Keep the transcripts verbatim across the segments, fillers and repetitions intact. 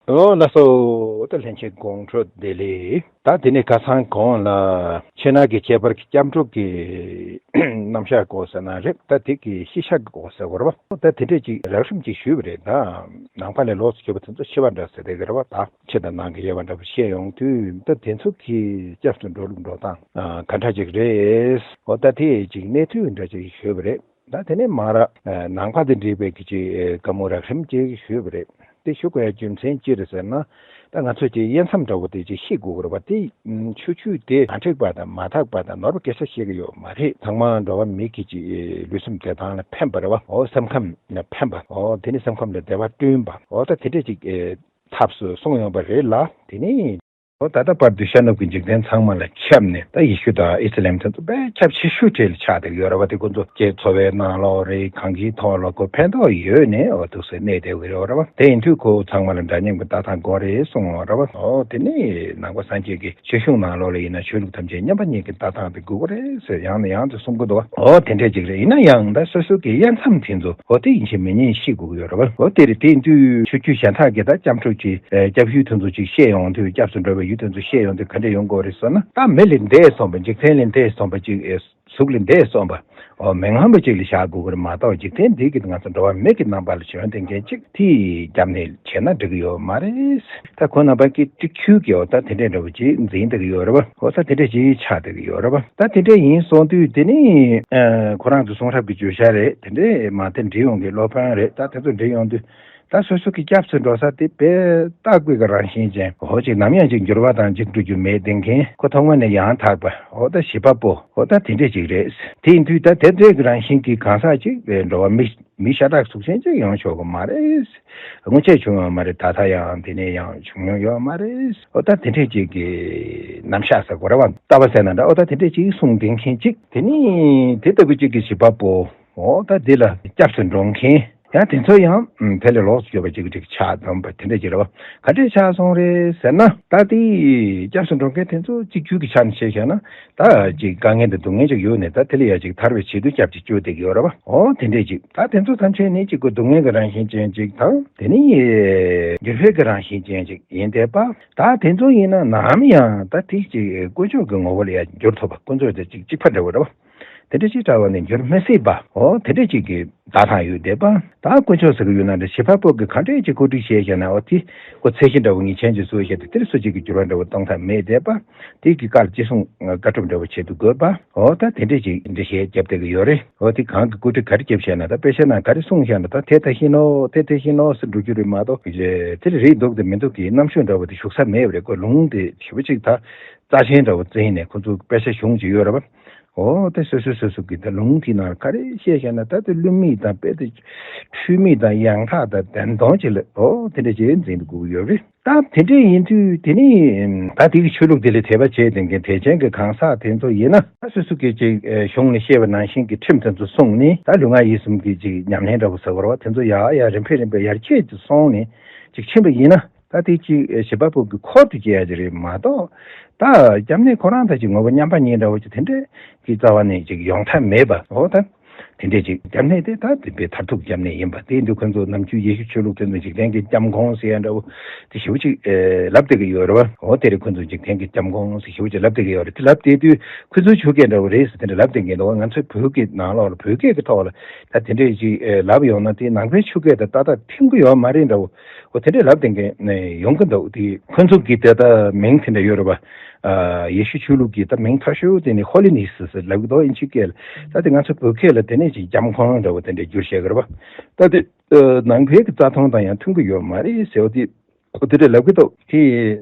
ཨོ་ལགས་སོ། ད་ལྷན་རྒྱས་དགོང་དྲོ་བདེ་ལེགས། ད་དེ་ནས་ཁ་སང་གོང་ལ་ཆོས་ནག་གི་ཁྱད་པར་གྱི་སྐྱབས་འགྲོ་གི་རྣམ་གཞག་གོ་ཟེར་ན་རེད། ད་དེ་གི་ཤེས་བྱ་གོ་ཟེར་བ་རེད་བ། ད་དེ་འདྲས་ཅིག་རགས་རིམ་ཅིག་ཞུས་པ་རེད། ད་ནང་པ་ལས་ལོགས་སུ་གྱུར་པ་དེ་ཚོ་ཤེས་པ་འདྲ་ཟེར་དེ་གི་རེད་བ། ད་ཕྱི་དང་ནང་གི་དབྱེ་བ་འདྲ་པོ་བཤད་ཡོང་དུས། ད་དེ་ཚོ་གི་སྐྱབས་སུ་འགྲོ་ལུགས་འགྲོ་སྟངས་ག་འདྲ་ཅིག་རེད། འོ་ད་དེ་ཅིག་གནས་ཚུལ་འདྲ་ཅིག་ཞུས་པ་རེད། ད་དེ་ནས་མར་ནང་པ་དང་འབྲེལ་བའི་གི་ཅིག་བཀའ་མོལ་རགས་རིམ་ཅིག་ཞུས་པ་རེད། དེ་ཞུ་དགོས་ཡ་རྒྱུ་མཚན་ཅི་རེད་ཟེར་ན། ད་ང་ཚོས་ཅིག་དབྱེ་མཚམས་འདྲ་བོ་དེ་ཅིག་ཤེས་དགོས་ཀྱི་རེད་བ། དེ་ཆོས་བརྒྱུད་དེ་མ་འགྲིག་པ་དང་མ་དག་པ་དང་ནོར་བ་སྐད་ཆ་བཤད་ཀྱི་ཡོད་མ་རེད། ཚང་མ་འགྲོ་བ་མི་གི་ཅིག་ལུས་སེམས་བདེ་ཐང་ལ་ཕན་པ་རེད་བ། འོ་སེམས་ཁམས་ལ་ཕན་པ། འོ་དེ་ནི་སེམས་ཁམས་ལ་བདེ་བ་བསྐྲུན་པ། འོ་ད་དེ་འདྲས་ཅིག་ཐབས་སུ་གསུངས་ཡོང་པ་རེད་ལ། དེ་ནི། འོ་ད་ལྟ་བར་དུ་ཤར་ནུབ་ཀྱི་འཇིག་རྟེན་ཚང་མ་ལ་ཁྱབ་ནས། ད་ཡེ་ཤུ་དང་ཨི་སི་ལམ་དེ་ཚོ་དཔེ་ཁྱབ་ཆེ་ཤོས་གྲས་ལ་ཆགས་བསྡད་ཀྱི་ཡོད་རེད་བ། དེ་ཁོ་ཚོ་ཀྱི་འཚོ་བའི་ནང་ལོགས་རེད། གང་གི་ཐོག་ལ་ཁོ་ཕན་ཐོགས་ཡོད་ནས་འོ་འདུག་སེ་གནས་བསྡད་ཀྱི་ཡོད་རེད་བ། དེ་ཡིན་དུས་ཁོ་ཚང་མ་ལ་འདྲ་མཉམ་གྱི་ལྟ་སྟངས་དགོས་རེད་གསུངས་པ་རེད་བ། འོ་དེ་ནི་ནང་པ་སངས་རྒྱས་ཀྱི་ཆོས་གཞུང་ནང་ལོགས་ལ་ཡིན་ན་ཆོས་ལུགས་ཐམས་ཅད་མཉམ་པ་ཉིད་ཀྱི་ལྟ་སྟངས་དེ་དགོས་ཀྱི་རེད་ཟེར་ཡང་ནས་ཡང་དུ་གསུང་གི་འདུག་བ། འོ་དེ་འདྲས་ཅིག་རེད། ཡིན་ན་ཡང་ད་སོ་སོ་གི་དབྱེ་མཚམས་དེ་ཚོ་འོ་དེ་ཡིན་གཅིག་མིན་གཉིས་ཤེས་དགོས་ཀྱི་ཡོད་རེད་བ། འོ་དེ་རེད། དེ་ཡིན་དུས་ཆོས་བརྒྱུད་གཞན་དག་གི་ད་སྐྱབས་འགྲོ་གི་སྐྱབས་ཡུལ་དེ་ཚོ་ཅིག་བཤད་ཡོང་དུས། སྐྱབས་སུ་འགྲོ་བའི་ཡུལ་དེ་ཚོ་བཤད་ཡོང་དུས་ག་འདྲས་ཡོང་དགོས་རེད་ཟེར་ན། ད་མི་ལས་འདས་སོང་བ། འཇིག་རྟེན་ལས་འདས་སོང་བ་ཅིག་གཟུགས་ལས་འདས་སོང་བ། འོ་མི་ངན་པ་ཅིག་ལ་བཞག་དགོས་ཀྱི་རེད་མ་གཏོགས། འཇིག་རྟེན་འདི་གི་ང་ཚོ་འགྲོ་བ་མི་གི་རྣམ་པ་ལ་བྱོན་བསྡད་མཁན་ཅིག་དེ་སྐྱབས་གནས་བྱས་ན་འགྲིག་གི་ཡོད་མ་རེད། ད་ཁོང་རྣམ་པ་གི་གཅིག་ཆོས་ཀྱི་འོ་ད་དེ་འདྲས་འདྲ་བོ་ཅིག་འཛིན་བསྡད་ཀྱི་ཡོད་རེད་བ། འོ་ད་དེ་འདྲས་ཅིག་ཆགས་བསྡད་ཀྱི་ཡོད་རེད་བ། ད་དེ་འདྲས་ཡིན་སོང་དུས་དེ་ནི་ཨ་ཁོ་རང་ཚོ་གསུང་རབ་ཀྱི་བརྗོད་བྱ་རེད། དེ་འདྲས་མ་དེ་འབྲི་ཡོང་གི་སློབ་དཔོན་རེད། ད་དེ་ཚོ་འབྲི་ཡོང་དུས། ད་སོ་སོ་གི་སྐྱབས་སུ་འགྲོ་ས་དེ་དཔེ་རྟག་པའི་གི་རང་བཞིན་ཅན། འོ་ཅིག་ནམ་ཡང་ཅིག་འགྱུར་བ་དང་འཇིག་འགྲོ་རྒྱུ་མེད་བསྡད་མཁན། ཁོ་ཐོག་མ་ནས་ཡང་དག་པ། འོ་ད་བྱེད་པ་པོ། འོ་ད་དེ་འདྲས་ཅིག་རེད། དེ་ཡིན་དུས་ད་དེ་འདྲས་ཀྱི་རང་བཞིན་གྱི་གང་ཟག་ཅིག་འགྲོ་བ་མི་མི་ཤ་སྟག་གཟུགས་ཅན་ཅིག་ཡོང་ཆོག་གི་མ་རེད། སྔོན་ཆད་བྱུང་ཡོད་མ་རེད། ད་ལྟ་ཡང་དེ་ནས་ཡང་བྱུང་མྱོང་ཡོད་མ་རེད། འོ་ད་དེ་འདྲས་ཅིག་གི་རྣམ་གཞག་ཟེར་དགོས་རེད་བ། ལྟ་བ་ཟེར་ན་འདྲ། འོ་ད་དེ་འདྲས་ཅིག་གསུངས་བསྡད་མཁན་ཅིག་དེ་ནི་དེ་ལྟ་བུ་ཅིག་གི་བྱེད་པ་པོ། འོ་ད་འདི་ལ་སྐྱབས་སུ་འགྲོ་མཁན་ཡང་དེ་ཚོ་ཡང་དེ་ལས་ལོགས་སུ་གྱུར་པ་ཅིག་ཅིག་ཆགས་བསྡད་པ་དེ་འདྲ་ཅིག་རེད་བ། ག་འདྲས་ཆགས་སོང་རེད་ཟེར་ན། ད་དེ་སྐྱབས་སུ་འགྲོ་མཁན་དེ་ཚོ་གཅིག་གྱུར་གྱི་ཆ་ནས་བཤད་བྱས་ན། ད་ཅིག་དཀའ་ངལ་དང་སྡུག་བསྔལ་ཅིག་ཡོད་ནས། ད་དེ་ལ་ཡ་ཅིག་ཐར་བའི་ཆེད་དུ་སྐྱབས་ཅིག་བཅོལ་བསྡད་ཀྱི་ཡོད་རེད་བ། འོ་དེ་འདྲས་ཅིག་ད་དེ་ཚོ་ཐམས་ཅད་ནི་གཅིག་པུ་སྡུག་བསྔལ་གྱི་རང་བཞིན་ཅན་ཅིག་དང་། དེ་ནི་འགྱུར་བའི་གི་རང་བཞིན་ཅན་ཅིག་ཡིན་བསྡད་པ། ད་དེ་ཚོ་ཡིན་ན་ནམ་ཡང་ད་དེ་ཅིག་དཀོན་མཆོག་གི་ངོ་བོ་ལ་ཡ་འགྱུར་ཐུབ་པ། དཀོན་མཆོག་དང་ཅིག་གཅིག་པ་འདྲ་བོ་རེད་བ། དེ་འདྲ་ཅིག་འདྲ་བ་ནས་འགྱུར་མི་སྲིད་པ། འོ་དེ་འདྲ་ཅིག་གི་ལྟ་སྟངས་ཡོད་བསྡད་པ། ད་དཀོན་མཆོག་ཟེར་གི་ཡོད་ན་འདྲ། བྱེད་པ་པོ་གི་ག་འདྲས་ཅིག་བཀོད་སྒྲིག་བྱས་བཞག་ན། འོ་དེ་ཁོ་ཚད་གཞི་འདྲ་བོ་ངེས་ཅན་ཅིག་བཟོས་བཞག་དུས། དེར་སུ་གཅིག་གི་འགྱུར་བ་འདྲ་བོ་གཏོང་ཐབས་མེད་བསྡད་པ། དེ་གི་བཀའ་ལ་ཅི་གསུང་བཀའ་སྒྲུབ་འདྲ་བོ་བྱེད་དུ་དགོས་པ། འོ་ད་དེ་འདྲས་ཅིག་འགྲེལ་བཤད་རྒྱབ་བསྡད་གི་ཡོད་རེད། འོ་དེ་གང་གི་བཀོད་སྒྲིག་ག་རེ་རྒྱབ་བཞག་ན། ད་དཔེ་ཆ་ནང་ག་རེ་གསུངས་བཞག་ན། ད་དེ་ལྟ་བཞིན་ནོ། དེ་དེ་བཞིན་ནོ་ཟེར་འགྲོ་རྒྱུ་རེད་མ་གཏོགས། དེ་རེད་འདུག་དེ་མི་འདུག་གི་རྣམ་དཔྱོད་འདྲ་བོ་དེ་ཞུགས་ས་མེད་པ་རེད། ཁོ་ལུང་དེ་ཞེ་པོ་ཅིག་ད་རྩ་ཆེན་འདྲ་བོ་བརྩིས་ནས། ཁོ་ཚོ་དཔེ་ཆ་གཞུང་ཅིག་ཡོད་རེད་བ། འོ་དེ་སོ་སོ་སོ་སོ་གི་ད་ལུང་དེའི་ནང་ག་རེ་བཤད་བཞག་ན། ད་དེ་བསླུ་མེད་དང་། དཔེ་དེ་འཁྲུལ་མེད་དང་། ཡང་དག་དང་བདེན་སྟོང་ཅིག་ལ། འོ་དེ་འདྲ་ཅིག་འཛིན་དགོས་ཀྱི་ཡོད་རེད། ད་དེ་འདྲས་ཡིན་དུས་དེ་ནི་ད་དེ་གི་ཆོས་ལུགས་དེ་ལ་དད་པ་བྱས་བསྡད་མཁན་དད་ཅན་གྱི་གང་ཟག་དེ་ཚོ་ཡིན་ན། ད་སོ་སོ་གི་ཅིག་གཞུང་ནས་བཤད་པ་ནང་བཞིན་གྱི་ཁྲིམས་དེ་ཚོ་སྲུང་ནས། ད་ལུས་ངག་ཡིད་གསུམ་གྱི་ཅིག་ཉམས་ལེན་འདྲ་བོ་ཟེར་དགོས་རེད་བ། དེ་ཚོ་ཡར་ཡར་རིམ་པས་རིམ་པས་ཡར་རྒྱས་ཅིག་སོང་ནས་ཅིག་ཕྱིན་པ་ཡིན་ན། ད་དེ་ཅིག་བྱེད་པ་པོ་གི་འཁོར་དུ་སྐྱེ་ཡ་ཅིག་རེད་མ་གཏོགས། ད་སྐྱབས་གནས་ཁོ་རང་ད་ཅིག་ངོ་བོ་མཉམ་པ་ཉིད་འདྲ་བོ་ཅིག་དེ་འདྲས་ཀྱི་རྩ་བ་ནས་ཅིག་ཡོང་ཐབས་མེད་པ། འོ་ད་དེ་འདྲས་ཅིག་སྐྱབས་གནས་དེ་ད་བདེན་པའི་མཐར་ཐུག་སྐྱབས་གནས་ཡིན་པ། དེ་ཡིན་དུས་ཁོ་ཚོ་ནམ་རྒྱུན་ཡེ་ཤུ་ཆོས་ལུགས་དེ་ཚོ་འཇིག་རྟེན་གྱི་སྐྱབས་མགོན་ཟེར་ཡ་འདྲ་བོ་དེ་ཞེ་པོ་ཅིག་ལབ་བསྡད་ཀྱི་ཡོད་རེད་བ། འོ་དེ་རེད། ཁོ་ཚོ་འཇིག་རྟེན་གྱི་སྐྱབས་མགོན་ཟེར་ཞེ་པོ་ཅིག་ལབ་བསྡད་ཀྱི་ཡོད་རེད། དེ་ལབ་བསྡད་དུས་ཁོ་ཚོའི་ཆོས་སྐད་འདྲ་བོ་རེད་ཟེར་དེ་འདྲ་ལབ་བསྡད་མཁན་འདུག་བ། ང་ཚོའི་བོད་སྐད་ནང་ལོགས་ལ་བོད་སྐད་ཀྱི་ཐོག་ལ་ད་དེ་འདྲས་ཅིག་ལབ་ཡོང་ན། དེ་ནང་པའི་ཆོས་སྐད་དང་ཏག་ཏག་མཐུན་གྱི་ཡོད་མ་རེད་འདྲ་བོ། འོ་དེ་འདྲས་ལབ་བསྡད་མཁན་ཡོང་གི་འདུག་དེ་ཁོ་ཚོ་གི་དེ་ད་མིང་དེ་འདྲ་ཡོད་རེད་པ། ཨ་ཡེ་ཤུ་ཆོས་ལུགས་ཀྱི་ད་མིང་མཐོ་ཤོས་དེ་ནི་ཧོ་ལི་ནི་སི་ཟེར་ལབ་ཀྱི་འདུག་དབྱིན་ཇིའི་སྐད་ལ། ད་དེ་ང་ཚོ་བོད་སྐད་ལ་དེ་ནས་ཅིག་སྐྱབས་མགོན་འདྲ་བོ་དེ་འདྲས་བསྒྱུར་བཤད་ཀྱི་རེད་པ། ད་དེ་ནང་པའི་གི་རྩ་དོན་དང་ཡང་མཐུན་གྱི་ཡོད་མ་རེད་ཟེར་བ་དེ། འོ་དེ་འདྲས་ལབ་ཀྱི་འདུག་དེ་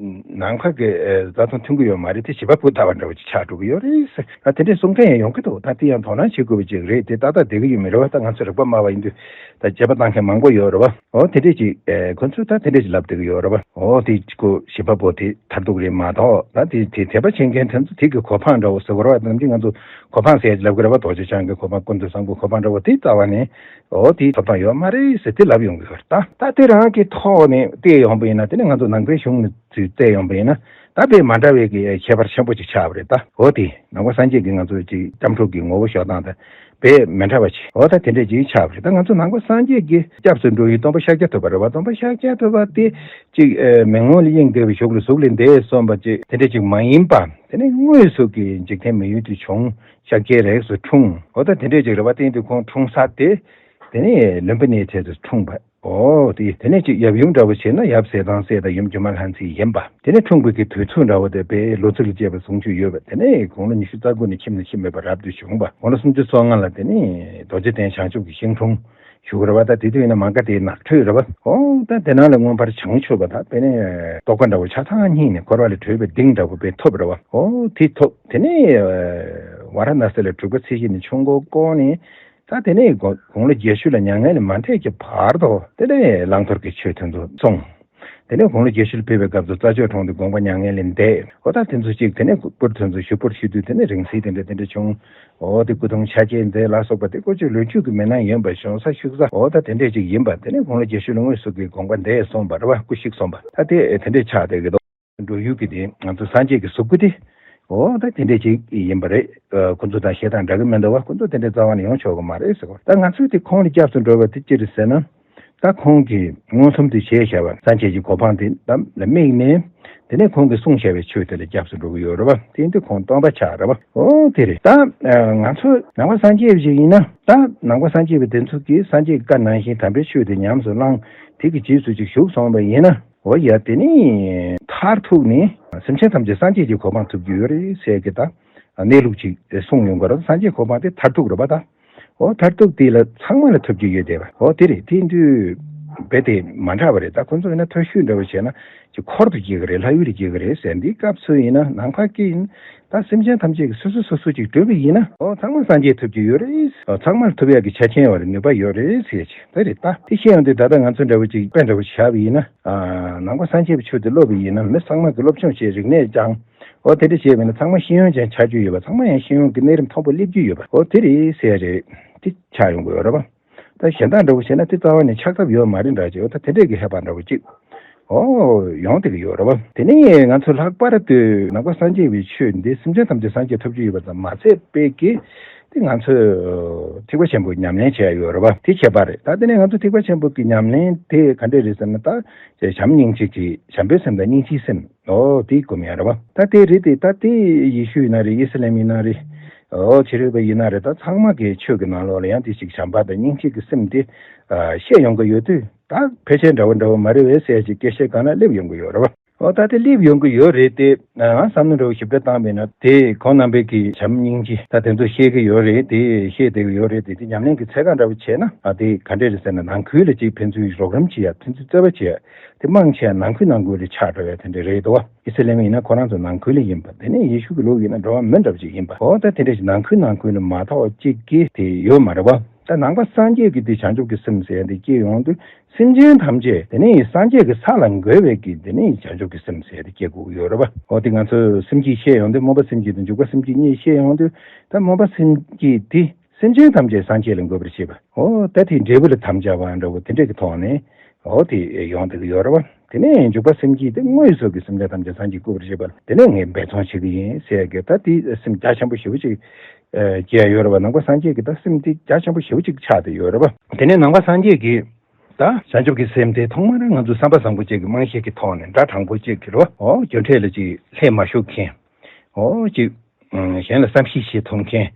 ནང་པ་གི་རྩ་དོན་མཐུན་གྱི་ཡོད་མ་རེད། དེ་བྱེད་པ་པོ་ལྟ་བུ་འདྲ་བོ་ཅིག་ཆགས་འགྲོ་གི་ཡོད་རེད་ཟེར། ད་དེ་འདྲས་གསུང་མཁན་ཡང་ཡོང་གི་འདུག་ད་དེ་ཡང་དོ་སྣང་བྱེད་དགོས་པ་ཅིག་རེད། དེ་ཏག་ཏག་བསྡད་ཀྱི་ཡོད་མེད་རེད་པ། ད་ང་ཚོ་རིག་པ་དམའ་བ་ཡིན་དུས་ད་དཔྱད་པ་བཏང་མཁན་མང་པོ་ཡོད་རེད་པ། འོ་དེ་འདྲས་ཅིག་ཨེ་ཁོ་ཚོས་ད་དེ་འདྲས་ཅིག་ལབ་བསྡད་ཀྱི་ཡོད་རེད་པ། འོ་དེ་ཁོ་བྱེད་པ་པོ་དེ་མཐར་ཐུག་རེད་མ་གཏོགས། ད་དེ་དེ་དད་པ་བྱེད་མཁན་དེ་ཚོ་དེ་གི་གོ་འཕང་འདྲ་བོ་ཟེར་དགོས་རེད་པ། ནམ་རྒྱུན་ང་ཚོ་གོ་འཕང་ཟེར་ལབ་ཀྱི་རེད་པ། རྡོ་རྗེ་འཆང་གི་གོ་འཕང་། ཀུན་ཏུ་བཟང་པོའི་གོ་འཕང་འདྲ་བོ་དེ་རྩ་བ་ནས་ འོ་དེའི་ཐོབ་ཐང་ཡོད་མ་རེད་ཟེར་དེ་ལབ་ཡོང་གི་ཡོད་རེད་ད། ད་དེ་རང་གི་ཐོག་ནས་བལྟས་ཡོང་པ་ཡིན་ན། དེ་ནས་ང་ཚོ་ནང་པའི་གཞུང་ནས་ཚུར་བལྟས་ཡོང་པ་ཡིན་ན། ད་དཔེ་མ་འདྲ་བའི་གི་ཁྱད་པར་ཆེན་པོ་ཅིག་ཆགས་པ་རེད་ད། འོ་དེ་ནང་པ་སངས་རྒྱས་ཀྱི་ང་ཚོ་ཅིག་སྐྱབས་འགྲོ་གི་ངོ་བོ་ཕྱོགས་སྟངས་དང་དཔེ་མི་འདྲ་བ་ཅིག་འོ་ད་དེ་འདྲས་ཅིག་ཆགས་པ་རེད། ད་ང་ཚོ་ནང་པ་སངས་རྒྱས་ཀྱི་སྐྱབས་སུ་འགྲོ་ཡུལ་སྟོན་པ་ཤཱཀྱ་ཐུབ་པ་རེད་བ། སྟོན་པ་ཤཱཀྱ་ཐུབ་པ་དེ་ཅིག་ཨེ་མི་མངོན་ལ་དབྱིངས་བདེ་བའི་གཞུག་ལ་གཟུགས་ལས་འདས་གསུངས་པ་ཅིག་དེ་འདྲས་ཅིག་མ་ཡིན་པ། དེ་ནས་དངོས་སུ་གི་འཇིག་རྟེན་མི་ཡུལ་དུ་བྱུང་། ཤཱཀྱའི་རིགས་སུ་འཁྲུངས། འོ་ད་དེ་འདྲས་ཅིག་རེད་བ། དེ་ཡིན་དུས་ཁོང་འཁྲུངས་ས་དེ་དེ་ནས་ལུམ་བི་ནིའི་གྲས་སུ་འཁྲུངས་པ། འོ་དེ་དེ་ནས་ཅིག་ཡབ་ཡུམ་འདྲ་བོ་བྱས་ན་ཡབ་ཟས་གཙང་སྲས་དང་ཡུམ་སྒྱུ་མ་ལྷ་མཛེས་ཡིན་པ། དེ་ནས་འཁྲུངས་པའི་གི་དུས་ཚོད་འདྲ་བོ་དེ་དཔེ་ལོ་ཚིགས་ལ་དཔྱད་པ་བཟུང་བཅུག་ཡོད་པ། དེ་ནས་དགུང་ལོ་ཉི་ཤུ་རྩ་དགུ་ནས་ཁྱིམ་ནས་ཁྱིམ་མེད་པར་རབ་ཏུ་བྱུང་བ། དགུང་ལོ་སུམ་ཅུ་སོ་ལྔ་ལ་དེ་ནས་རྡོ་རྗེ་གདན་བྱང་ཆུབ་ཀྱི་ཤིང་དྲུང་བཞུགས་རེད་བ། ད་དེ་དུས་ཡིན་ན་མ་ག་དེའི་ནགས་ཁྲོད་རེད་བ། འོ་ད་དེ་ནང་ལ་མངོན་པར་བྱང་ཆུབ་པ་དང་དེ་ནས་རྟོགས་པ་འདྲ་བོ་ཆ་ཚང་སྙིང་ནས་འཁོར་བ་ལས་གྲོལ་བའི་གདེང་འདྲ་བོ་དཔེ་ཐོབ་རེད་བ། འོ་དེ་ཐོབ། དེ་ནས་ཝཱ་ར་ཎ་སི་ལ་དྲུག་པ་ཚེས་བཞི་ནས་ཆོས་འཁོར་བསྐོར་ནས། ད་དེ་ནས་དགུང་དགུང་ལོ་བརྒྱད་ཅུ་ལ་མྱ་ངན་ལས་མ་འདས་ཀྱི་བར་དུ་དེ་ནས་བླང་དོར་གྱི་ཆོས་དེ་ཚོ་གསུངས། དེ་ནས་དགུང་ལོ་བརྒྱད་ཅུ་ལ་ཕེབས་པའི་སྐབས་སུ་རྩྭ་མཆོག་གྲོང་དུ་དགོངས་པ་མྱ་ངན་ལས་འདས། འོ་ད་དེ་ཚོ་གཅིག་དེ་ནས་སྐུ་པུར་དེ་ཚོ་ཞུ་སྤོར་ཞུ་དུས་དེ་ནས་རིང་བསྲེལ་དེ་འདྲ་དེ་འདྲ་བྱུང་། འོ་དེ་སྐུ་གདུང་ཆ་བྱད་མཛད་ལ་སོགས་པ་དེ་ཀོ་ཅོ་ལོ་རྒྱུས་ཀྱི་མི་སྣ་ཡིན་པ། བྱོན་ས་བཞུགས་ས་འོ་ད་དེ་འདྲས་ཅིག་ཡིན་པ། དེ་ནས་དགུང་ལོ་བརྒྱད་ཅུ་ལ་དངོས་སུ་གི་དགོངས་པ་འདས་སོང་བ་རེད་བ། སྐུ་གཤེགས་སོང་བ། ད་དེ་དེ་འདྲས་ཆགས་བསྡད་ཀྱི་འདུག་འགྲོ་ཡུལ་གྱི་དེ་ང་ཚོ་སངས་རྒྱས་ཀྱི་གཟུགས་སྐུ་དེ། འོ་ད་དེ་འདྲས་ཅིག་ཡིན་པ་རེད། ཨ་ཁོ་ཚོ་དང་བཤད་སྟངས་འདྲ་གི་མི་འདུག་བ། ཁོ་ཚོ་དེ་འདྲས་རྩ་བ་ནས་ཡོང་ཆོག་གི་མ་རེད་ཟེར་བ། ད་ང་ཚོས་དེ་ཁོང་ལ་སྐྱབས་སུ་འགྲོ་བ་དེ་ཅི་རེད་ཟེར་ན། ད་ཁོང་གིས་མངོན་སུམ་དུ་བྱས་བཞག་པ་སངས་རྒྱས་ཀྱི་གོ་འཕང་དེ་ལ་དམིགས་ནས། དེ་ནས་ཁོང་གིས་གསུངས་བཞག་པའི་ཆོས་དེ་ལ་སྐྱབས་སུ་འགྲོ་གི་ཡོད་རེད་བ། དེ་ཡིན་དུས་ཁོང་སྟོན་པ་ཆགས་རེད་བ། འོ་དེ་རེད། ད་ང་ཚོ་ནང་པ་སངས་རྒྱས་པ་ཞིག་ཡིན་ན། ད་ནང་པ་སངས་རྒྱས་པ་དེ་ཚོ་གིས་སངས་རྒྱས་ཀྱི་བཀའ་ནང་བཞིན་དམ་པའི་ཆོས་དེ་ཉམས་སུ་བླངས། དེ་གི་རྗེས་སུ་ཅིག་ཞུགས་སོང་བ་ཡིན་ན། འོ་ཡ་དེ་ནི་མཐར་ཐུག་ནི་སེམས་ཅན་ཐམས་ཅད་སངས་རྒྱས་ཀྱི་གོ་འཕང་ཐོབ་ཀྱི་ཡོད་རེད་ཟེར་གི་ད་གནས་ལུགས་ཅིག་གསུངས་ཡོང་གི་རེད། སངས་རྒྱས་གོ་འཕང་དེ་མཐར་ཐུག་རེད་པ་ད། འོ་མཐར་ཐུག་དེ་ལ་ཚང་མ་ལ་ཐོབ་ཀྱི་ཡོད་དེ་བ། འོ་དེ་རེད། དེ་དུས་རྦད་དེ་མ་འདྲ་བ་རེད། ད་ཁོ་ཚོ་ཡིན་ན་མཐོ་ཤོས་འདྲ་བོ་བྱས་ན་ཅིག་འཁོར་དུ་སྐྱེ་གི་རེད། ལྷ་ཡུལ་ལ་སྐྱེ་གི་རེད་ཟེར། འདིའི་སྐབས་སུ་ཡིན་ན་ནང་པ་སྐད་ཡིན། ད་སེམས་ཅན་ཐམས་ཅད་ཀྱི་སོ་སོ་སོ་སོ་ཅིག་གྲུབ་པ་ཡིན་ན། འོ་ཚང་མ་སངས་རྒྱས་ཐོབ་ཀྱི་ཡོད་རེད། འོ་ཚང་མར་ཐོབ་ཡག་གི་ཆ་རྐྱེན་ཡོད་རེད། ནུས་པ་ཡོད་རེད་ཟེར་ཅིག་དེ་རེད། ད་དེ་བཤད་ཡོང་དུས་ད་ལྟ་ང་ཚོ་འདྲ་བོ་ཅིག་དཔེ་འདྲ་བོ་བཞག་པ་ཡིན་ན། ཨ་ནང་པ་སངས་རྒྱས་པའི་ཆོས་དེ་སློབ་པ་ཡིན་ན་མི་ཚང་མ་གི་སློབ་སྦྱོང་བྱས། རིག་གནས་སྦྱངས། འོ་དེ་འདྲ་བྱས་པ་ཡིན་ན་ཚང་མ་ཤེས་ཡོན་ཅན་ཆགས་རྒྱུ་ཡོད་པ། ཚང་མ་ཡང་ཤེས་ཡོན་གྱི་གནས་རིམ་མཐོན་པོ་སླེབས་རྒྱུ་ཡོད་པ། འོ་དེ་རེད་ཟེར་ཡ་རེད། དེ་ཆགས་ཡོང་གི་ཡོད་རེད་པ། ད་གཞན་དག་འདྲ་བོ་བྱས་ན་དེ་རྩ་བ་ནས་ཆགས་ཐབས་ཡོད་མ་རེད་འདྲ་ཅིག་འོ་ད་དེ་འདྲས་ཀྱི་ཧེ་བག་འདྲ་བོ་ཅིག་འོ་ཡོང་བསྡད་ཀྱི་ཡོད་རེད་པ། དེ་ནས་ང་ཚོ་ལྷག་པར་དུ་ནང་པ་སངས་རྒྱས་པའི་ཆོས་འདི་སེམས་ཅན་ཐམས་ཅད་སངས་རྒྱས་ཐོབ་རྒྱུ་ཡོད་པ་ཙམ་མ་ཟད་པའི་གི་དེ་ང་ཚོས་ཐེག་པ་ཆེན་པོ་ཉམས་ལེན་བྱས་ཡོད་རེད་པ། དེ་ཁྱད་པར་རེད། ད་དེ་ནས་ང་ཚོ་ཐེག་པ་ཆེན་པོ་གི་ཉམས་ལེན་དེ་ག་འདྲས་རེད་ཟེར་ན། ད་བྱམས་སྙིང་རྗེ་གི་བྱམས་པའི་སེམས་དང་སྙིང་རྗེའི་སེམས། འོ་དེའི་སྒོམ་ཡ་རེད་པ། ད་དེ་རེད་དེ། ད་དེ་ཡེ་ཤུ་ཡིན་ན་རེད། ཨི་སི་ལམ་ཡིན་ན་རེད། འོ་ཕྱི་རོལ་པ་ཡིན་ན་རེད། ད་ཚང་མ་གི་ཆོས་ཀྱི་ནང་ལོགས་ལ་ཡང་དེ་ཞིག་བྱམས་པ་དང་སྙིང་རྗེ་གི་སེམས་དེ་ཨ་བཤད་ཡོང་གི་ཡོད་དུས། ད་ཕལ་ཆེར་འདྲ་བོ་འདྲ་བོ་མ་རེད་པས་ཟེར་ཅིག་སྐད་ཆ་གང་ན་སླེབས་ཡོང་གི་ཡོད་རེད་པ། འོ་ད་དེ་སླེབས་ཡོང་གི་ཡོད་རེད་དེ། ང་བསམ་བློ་འདྲ་བོ་ཞིབ་ཕྲ་བཏང་བས་ན། དེ་ཁོང་རྣམ་པས་ཀྱི་བྱམས་སྙིང་རྗེ་ད་དེ་ཚོ་བཤད་ཀྱི་ཡོད་རེད། དེ་བཤད་བསྡད་ཀྱི་ཡོད་རེད་དེ། དེ་ཉམས་ལེན་གྱི་ཚད་བཀག་འདྲ་བོ་བྱས་ན། ཨ་དེ་ག་འདྲས་རེད་ཟེར་ན། ནང་ཁུལ་ལ་ཅིག་ཕན་ཚུན་རོགས་རམ་བྱེད་ཡ། ཕན་ཚུན་རྩོད་པ་བྱེད་ཡ། དེ་མང་ཆེ་བ་ནང་ཁུལ་ནང་ཁུལ་ལ་ཆགས་འགྲོ་བའི་དེ་འདྲ་རེད་འདུག་བ། ཨི་སི་ལམ་ཡིན་ན་ཁོ་རང་ཚོ་ནང་ཁུལ་ལ་ཡིན་པ། དེ་ནས་ཡེ་ཤུ་གི་ལུགས་ཡིན་ན་འགྲོ་བ་མི་འདྲ་བ་ཅིག་ཡིན་པ། འོ་ད་དེ་འདྲ་ཞིག་ནང་ཁུལ་ནང་ཁུལ་ལ་མ་གཏོགས་གཅིག་གི་དེ་ཡོད་མ་རེད་བ། ད་ནང་པ་སངས་རྒྱས་ཀྱི་དེ་བྱང་ཆུབ་ཀྱི་སེམས་ཟེར་ཡ་དེ་སྐྱེ་ཡོང་དུས། སེམས་ཅན་ཐམས་ཅད་དེ་ནས་སངས་རྒྱས་ཀྱི་ས་ལ་འགོད་པའི་གི་དེ་ནས་བྱང་ཆུབ་ཀྱི་སེམས་ཟེར་ཡ་དེ་སྐྱེ་དགོས་ཀྱི་ཡོད་རེད་བ། འོ་དེ་ང་ཚོས་སེམས་བསྐྱེད་བཤད་ཡོང་དུས་སྨོན་པ་སེམས་བསྐྱེད་དང་འཇུག་པ་སེམས་བསྐྱེད་གཉིས་བཤད་ཡོང་དུས། ད་སྨོན་པ་སེམས་བསྐྱེད་དེ། སེམས་ཅན་ཐམས་ཅད་སངས་རྒྱས་ལ་འགོད་པར་བྱེད་པ། འོ་ད་དེའི་འབྲས་བུ་ལ་དམ་བཅའ་བ་འདྲ་བོ་དེ་འདྲས་ཀྱི་ཐོག་ནས། འོ་དེ་ཡོང་བསྡད་ཀྱི་ཡོད་རེད་བ། དེ་ནས་འཇུག་པ་སེམས་བསྐྱེད་དེ། དངོས་སུ་གི་སེམས་ཅན་ཐམས་ཅད་སངས་རྒྱས་བཀུར་བར་བྱེད་པ་ལ་དེ་ནས་ངས་འབད་བརྩོན་བྱེད་ཀྱི་ཡིན་ཟེར་གི། ད་དེ་སེམས་རྒྱ་ཆེན་པོ་ཞེ་པོ་ཅིག་ཨ་སྐྱེ་ཡ་ཡོད་རེད་བ། ནང་པ་སངས་རྒྱས་ཀྱི་ད་སེམས་དེ་རྒྱ་ཆེན་པོ་ཞེ་པོ་ཅིག་ཆགས་བསྡད་ཡོད་རེད་བ། དེ་ནས་ནང་པ་སངས་རྒྱས་ཀྱི་ད་བྱང་ཆུབ་ཀྱི་སེམས་དེ་ཐོག་མར་ང་ཚོ་བསམ་པ་བཟང་པོ་ཅིག་གི་རྨང་གཞི་གི་ཐོག་ནས་སྒྲ་དྲང་པོ་ཅིག་གི་རོ། འོ་རྒྱུ་འབྲས་ལ་ཅིག་ལྷད་མ་ཞུགས་མཁན། འོ་ཅིག་གཞན་ལ་བསམ་ཤེས་བྱེད་ཐུབ་མཁན།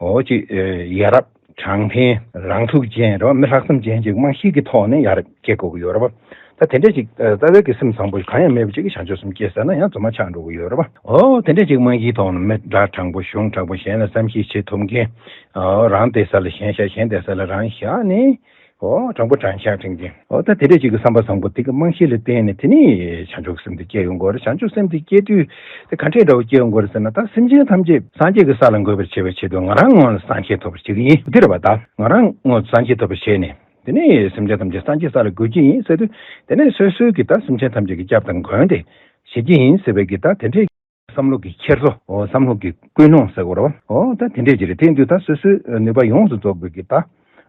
འོ་ཅིག་ཡ་རབས་དྲང་བདེན་རང་ཚུགས་ཅན་རོ། མི་ལྷག་བསམ་ཅན་ཅིག་རྨང་གཞི་གི་ཐོག་ནས་ཡར་སྐྱེ་དགོས་ཀྱི་ཡོད་རེད་བ། ད་དེ་འདྲ་ཅིག་རྩ་བའི་གི་སེམས་བཟང་པོ་གང་ཡང་མེད་པ་ཅིག་གི་བྱང་ཆུབ་སེམས་སྐྱེས་ཟེར་ན་ཡང་རྫུན་མ་ཆགས་འགྲོ་གི་ཡོད་རེད་བ། འོ་དེ་འདྲ་ཅིག་རྨང་གཞིའི་ཐོག་ནས་མི་སྒྲ་དྲང་པོ་གཞུང་དྲང་པོ་གཞན་ལ་བསམ་ཤེས་བྱེད་ཐུབ་མཁན། འོ་རང་བསྡད་ས་ལ་གཞན་བཞག་གཞན་བསྡད་ས་ལ་རང་བཞག་ནས། འོ་དྲང་པོ་དྲང་བཞག་དྲན་གྱིན། འོ་ད་དེ་འདྲས་ཅིག་གི་བསམ་པ་བཟང་པོ་དེ་གི་རྨང་གཞི་ལ་བརྟེན་ནས་དེ་ནས་བྱང་ཆུབ་སེམས་དེ་སྐྱེ་ཡོང་གི་ཡོད་རེད། བྱང་ཆུབ་སེམས་དེ་སྐྱེ་དུས་དེ་ག་འདྲས་འདྲ་བོ་སྐྱེ་ཡོང་གི་ཡོད་རེད་ཟེར་ན། ད་སེམས་ཅན་ཐམས་ཅད་སངས་རྒྱས་ཀྱི་ས་ལ་འགོད་པར་བྱེད་པའི་ཆེད་དུ་ང་རང་སྔོན་ལ་སངས་རྒྱས་ཐོབ་པར་བྱེད་ཀྱི་ཡིན། འདི་རེད་བ། ད་ང་རང་སྔོན་སངས་རྒྱས་ཐོབ་པར་བྱས་ནས་དེ་ནས་སེམས་ཅན་ཐམས་ཅད་སངས་རྒྱས་ས་ལ་འགོད་ཀྱི་ཡིན་ཟེར་དུས། དེ་ནས་སོ་སོའི་གི་ད་སེམས་ཅན་ཐམས་ཅད་ཀྱི་སྐྱབས་དང་མགོན་དེ་བྱེད་ཀྱི་ཡིན་ཟེར་བའི་གི་ད་དེ་འདྲས། བསམ་བློ་གི་འཁྱེར་སོ། འོ་བསམ་བློ་གི་ཀུན་སློང་ཟེར་དགོས་རེད་བ། འོ་ད་དེ་འདྲས་ཅིག་རེད། དེ་ཡིན་དུས་ད་སོ་སོའི་ནུས་པ་ཡོངས་སུ་རྫོགས་པའི་གི་ད་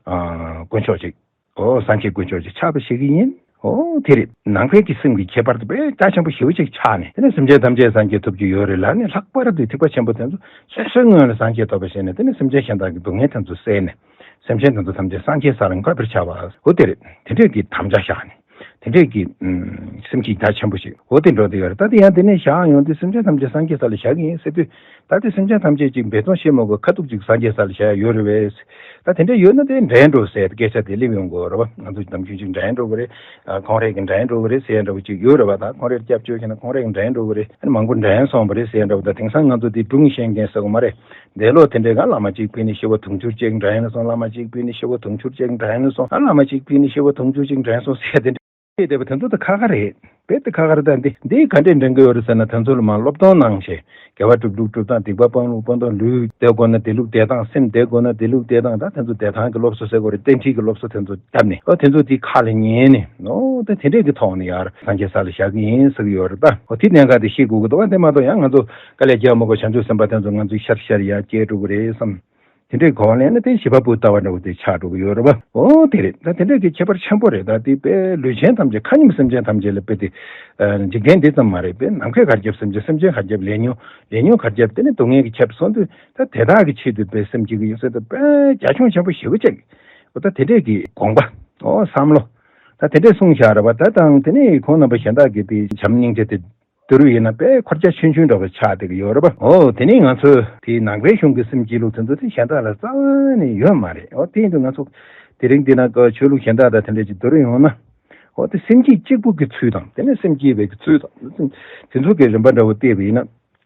ཨ་དཀོན་མཆོག་ཅིག་ཨོ་སངས་རྒྱས་དཀོན་མཆོག་ཅིག་ཆགས་པ་ཞིག་ཡིན། ཨོ་དེ་རེད། ནང་པའི་གི་སེམས་ཀྱི་ཁྱད་པར་དེ་དཔེ་རྒྱ་ཆེན་པོ་ཞེ་པོ་ཅིག་ཆགས་ནས། དེ་ནས་སེམས་ཅན་ཐམས་ཅད་སངས་རྒྱས་ཐོབ་རྒྱུ་ཡོད་རེད་ལབ་ནས། ལྷག་པར་དུ་ཐེག་པ་ཆེན་པོ་དེ་ཚོ་སོ་སོའི་སྔོན་ལ་སངས་རྒྱས་ཐོབ་པ་བྱས་ནས། དེ་ནས་སེམས་ཅན་གཞན་དག་གི་སྡུག་བསྔལ་དེ་ཚོ་བསལ་ནས། སེམས་ཅན་དེ་ཚོ་ཐམས་ཅད་སངས་རྒྱས་ས་ལ་འགོད་པར་བྱ་བ། ཨོ་དེ་རེད། དེ་འདྲས་ཀྱི་དམ་བཅའ་བཞག་ནས། དེ་འདྲས་ཀྱི་ཨུམ་སེམས་ཀྱི་རྒྱ་ཆེན་པོ་ཞིག་ཨོ་དེ་འགྲོ་དེ་ཡོད་རེད། ད་དེ་ཡང་དེ་ནས་བཞག་ཡོང་དུས་སེམས་ཅན་ཐམས་ཅད་སངས་རྒྱས་ས་ལ་བཞག་གི་ཡིན་ཟེར་དུས། ད་དེ་སེམས་ཅན་ཐམས་ཅད་ཅིག་འབད་བརྩོན་བྱེད་མ་དགོས། ཁ་ཐུག་ཅིག་སངས་རྒྱས་ས་ལ་བཞག་ཡ་ཡོད་རེད་བས། ད་དེ་འདྲ་ཡོད་ན་དེ་འགྲན་འགྲོ་ཟེར་སྐད་ཆ་དེ་སླེབས་ཡོང་གི་ཡོད་རེད་བ། ང་ཚོ་ནམ་རྒྱུན་ཅིག་འགྲན་འགྲོ་གི་རེད། ཨ་ཁོང་རང་གིས་འགྲན་འགྲོ་གི་རེད་ཟེར་ཡ་འདྲ་བོ་ཅིག་ཡོད་རེད་བ། ད་ཁོང་རང་སྐྱབས་བཅོལ་བྱས་ན་ཁོང་རང་གིས་འགྲན་འགྲོ་གི་རེད། ཨ་ནི་མང་པོ་འགྲན་སོང་བ་རེད་ཟེར་ཡ་འདྲ་བོ། ད་དེང་སང་ང་ཚོ་དེ་སྒྲུང་བཤད་མཁན་ཟེར་གི་མ་རེད། འདས་ལོག་དེ་འདྲའི་ག་བླ་མ་གཅིག་ཕུད་ནས་སྐྱེ་བ་དུང་ཕྱུར་གཅིག་འགྲན་སོང་། བླ་མ་གཅིག་ཕུད་ནས་སྐྱེ་བ་དུང་ཕྱུར་གཅིག་འགྲན་སོང་། ཨ་བླ་མ་གཅིག་ཕུད་ནས་སྐྱེ་བ་དུང་ཕྱུར་གཅིག་འགྲན་སོང་ཟེར་ཡ་དེ་འདྲ། བསྡད་པ་དེ་ཚོ་ད་ཁག་ཁག་རེད། དཔེ་དེ་ཁག་ཁག་རེད། ད་འདི་འདི་ག་འདྲས་འདྲེན་གི་ཡོད་རེད་ཟེར་ན། དེ་ཚོ་ལ་མར་སློབ་སྟོན་གནང་བྱས། དགེ་བ་སྒྲུབ་ལུགས་སྒྲུབ་སྟངས། སྡིག་པ་སྤང་ལུགས་སྤང་སྟངས། ལུས་བདེ་དགོས་ན་བདེ་ལུགས་བདེ་སྟངས། སེམས་བདེ་དགོས་ན་བདེ་ལུགས་བདེ་སྟངས། ད་དེ་ཚོ་བདེ་ཐང་གི་སློབ་གསོ་ཟེར་དགོས་རེད། བསྟན་ཁྲིད་ཀྱི་སློབ་གསོ་དེ་ཚོ་བཏབ་ནས། ཨོ་དེ་ཚོ་དེ་ཁ་ལ་ཉན་ནས། ཨོ་ད་དེ་འདྲས་ཀྱི་ཐོག་ནས་ཡར་སངས་རྒྱས་ས་ལ་བཞག་གི་ཡིན་ཟེར་གི་ཡོད་རེད། ད་ཨོ་དེ་གནད་འགག་དེ་ཤེས་དགོས་ཀྱི་འདུག་བ། དེ་མ་གཏོགས་ཡང་ང་ཚོ་དཀའ་ལས་རྒྱག་མ་དགོས། བྱང་ཆུབ་སེམས་དཔའ་དེ་ཚོ་ང་ཚོའི་ཤར་ཤར་ཡར་སྐྱེལ་འགྲོ་གི་རེད་བསམ། དེ་འདྲའི་གོ་བ་ལེན་ན་དེ་བྱིས་པ་བུ་ལྟ་བུ་འདྲ་བོ་དེ་ཆགས་འགྲོ་གི་ཡོད་རེད་པ། ཨོ་དེ་རེད། ད་དེ་འདྲའི་གི་ཁྱད་པར་ཆེན་པོ་རེད། ད་དེ་དཔེ་ལུས་ཅན་ཐམས་ཅད། མཁའ་མཉམ་སེམས་ཅན་ཐམས་ཅད་ལ་དཔེ་དེ། ཨ་འཇིག་རྟེན་འདི་ཙམ་མ་རེད། དཔེ་ནམ་མཁའི་གར་ཁྱབ་སེམས་ཅན། སེམས་ཅན་གར་ཁྱབ་ལས་ཉོན། ལས་ཉོན་གར་ཁྱབ། དེ་ནས་སྡུག་བསྔལ་གྱིས་ཁྱབ་སོང་དུས། ད་དེ་དག་གི་ཆེད་དུ་དཔེ་སེམས་བསྐྱེད་ཀྱི་ཡོད་ཟེར་དུས། དཔེ་རྒྱ་ཁྱོན་ཆེན་པོ་ཞེ་པོ་ཅིག་ཨོ་ད་དེ་འདྲའི་གི་དགོངས་པ། ཨོ་བསམ་བློ། ད་དེ་འདྲས་གསུངས་བཞག་རེད་པ། ད་དང་དེ་ནས་ཁོང་རྣམ་པ་གཞན་དག་གིས་དེ་བྱམས་སྙིང་རྗེ་དེ། དེ་རུ་ཡིན་ན་དཔེ་འཁོར་རྒྱ་ཆུང་ཆུང་འདྲ་བོ་ཆགས་བསྡད་ཀྱི་ཡོད་རེད་པ། ཨོ་དེ་ནས་ང་ཚོས་དེའི་ནང་པའི་གཞུང་གི་སེམས་བསྐྱེད་ལུགས་དེ་ཚོ་དེ་གཞན་དག་ལ་རྩ་བ་ནས་ཡོད་མ་རེད། ཨོ་དེ་ཡིན་དུས་ང་ཚོ་དེ་རིང་འདི་ན་ཆོས་ལུགས་གཞན་དག་དང་དེ་འདྲ་ཅིག་བསྡུར་ཡོང་ན། ཨོ་དེ་སེམས་བསྐྱེད་གཅིག་པུ་གི་ཚུལ་དང་། དེ་ནས་སེམས་བསྐྱེད་པའི་གི་ཚུལ་དང་། དེ་ཚོ་གི་རིམ་པ་འདྲ་བོ་བལྟས་པ་ཡིན་ན།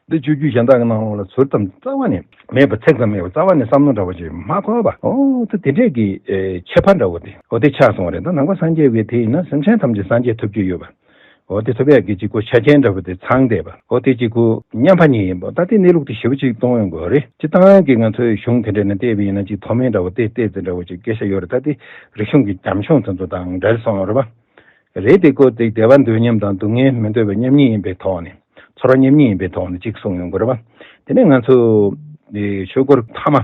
འདི་སྤྱོད་བརྒྱུད་གཞན་དག་གི་ནང་ལོགས་ལ་ཟུར་ཙམ་རྩ་བ་ནས་མེད་པ། ཚིག་ཙམ་མེད་པ། རྩ་བ་ནས་བསམ་མནོ་འདྲ་བོ་ཅིག་མ་འཁོར་བ། ཨོ་དེ་དེ་འདྲས་ཀྱི་ཨེ་ཁྱད་པར་འདྲ་བོ་དེ། ཨོ་དེ་ཆགས་སོང་བ་རེད། ད་ནང་པ་སངས་རྒྱས་པའི་དེ་ཡིན་ན་སེམས་ཅན་ཐམས་ཅད་སངས་རྒྱས་ཐོབ་རྒྱུ་ཡོད་པ། ཨོ་དེ་ཐོབ་ཡག་གི་གཅིག་པོ་ཆ་རྐྱེན་འདྲ་བོ་དེ་ཚང་བསྡད་པ། ཨོ་དེ་གཅིག་པོ་མཉམ་པ་ཉིད་ཡིན་པ། ད་དེ་གནས་ལུགས་དེ་ཞེ་པོ་ཅིག་མཐོང་ཡོང་དགོས་རེད། སྤྱིར་བཏང་གི་ང་ཚོའི་གཞུང་དེ་འདྲ་ནས་བལྟས་པ་ཡིན་ན། ཅིག་མཐོ་དམན་འདྲ་བོ་དེ་ཏོག་ཙམ་འདྲ་བོ་ཅིག་སྐད་ཆ་ཡོད་རེད། ད་དེ་རིག་གཞུང་གི་རྒྱ་ཁྱོན་དེ་ཚོ་དང་འབྲེལ་སོང་བ་རེད་པ། རེད། དེ་ཀོ་དེ་བདེ་བ་འདོད་མཉམ་དང་སྡུག་བསྔལ་མི་འདོད་པ་མཉམ་ཉིད་ཡིན་པའི་ཐོག་ནས། ཚོར་བ་མཉམ་ཉིད་ཡིན་པའི་ཐོག་ནས་གཅིག་གསུངས་ཡོང་གི་རེད་པ། དེ་ནས་ང་ཚོ་དེ་ཆོས་སྐོར་མཐའ་མ་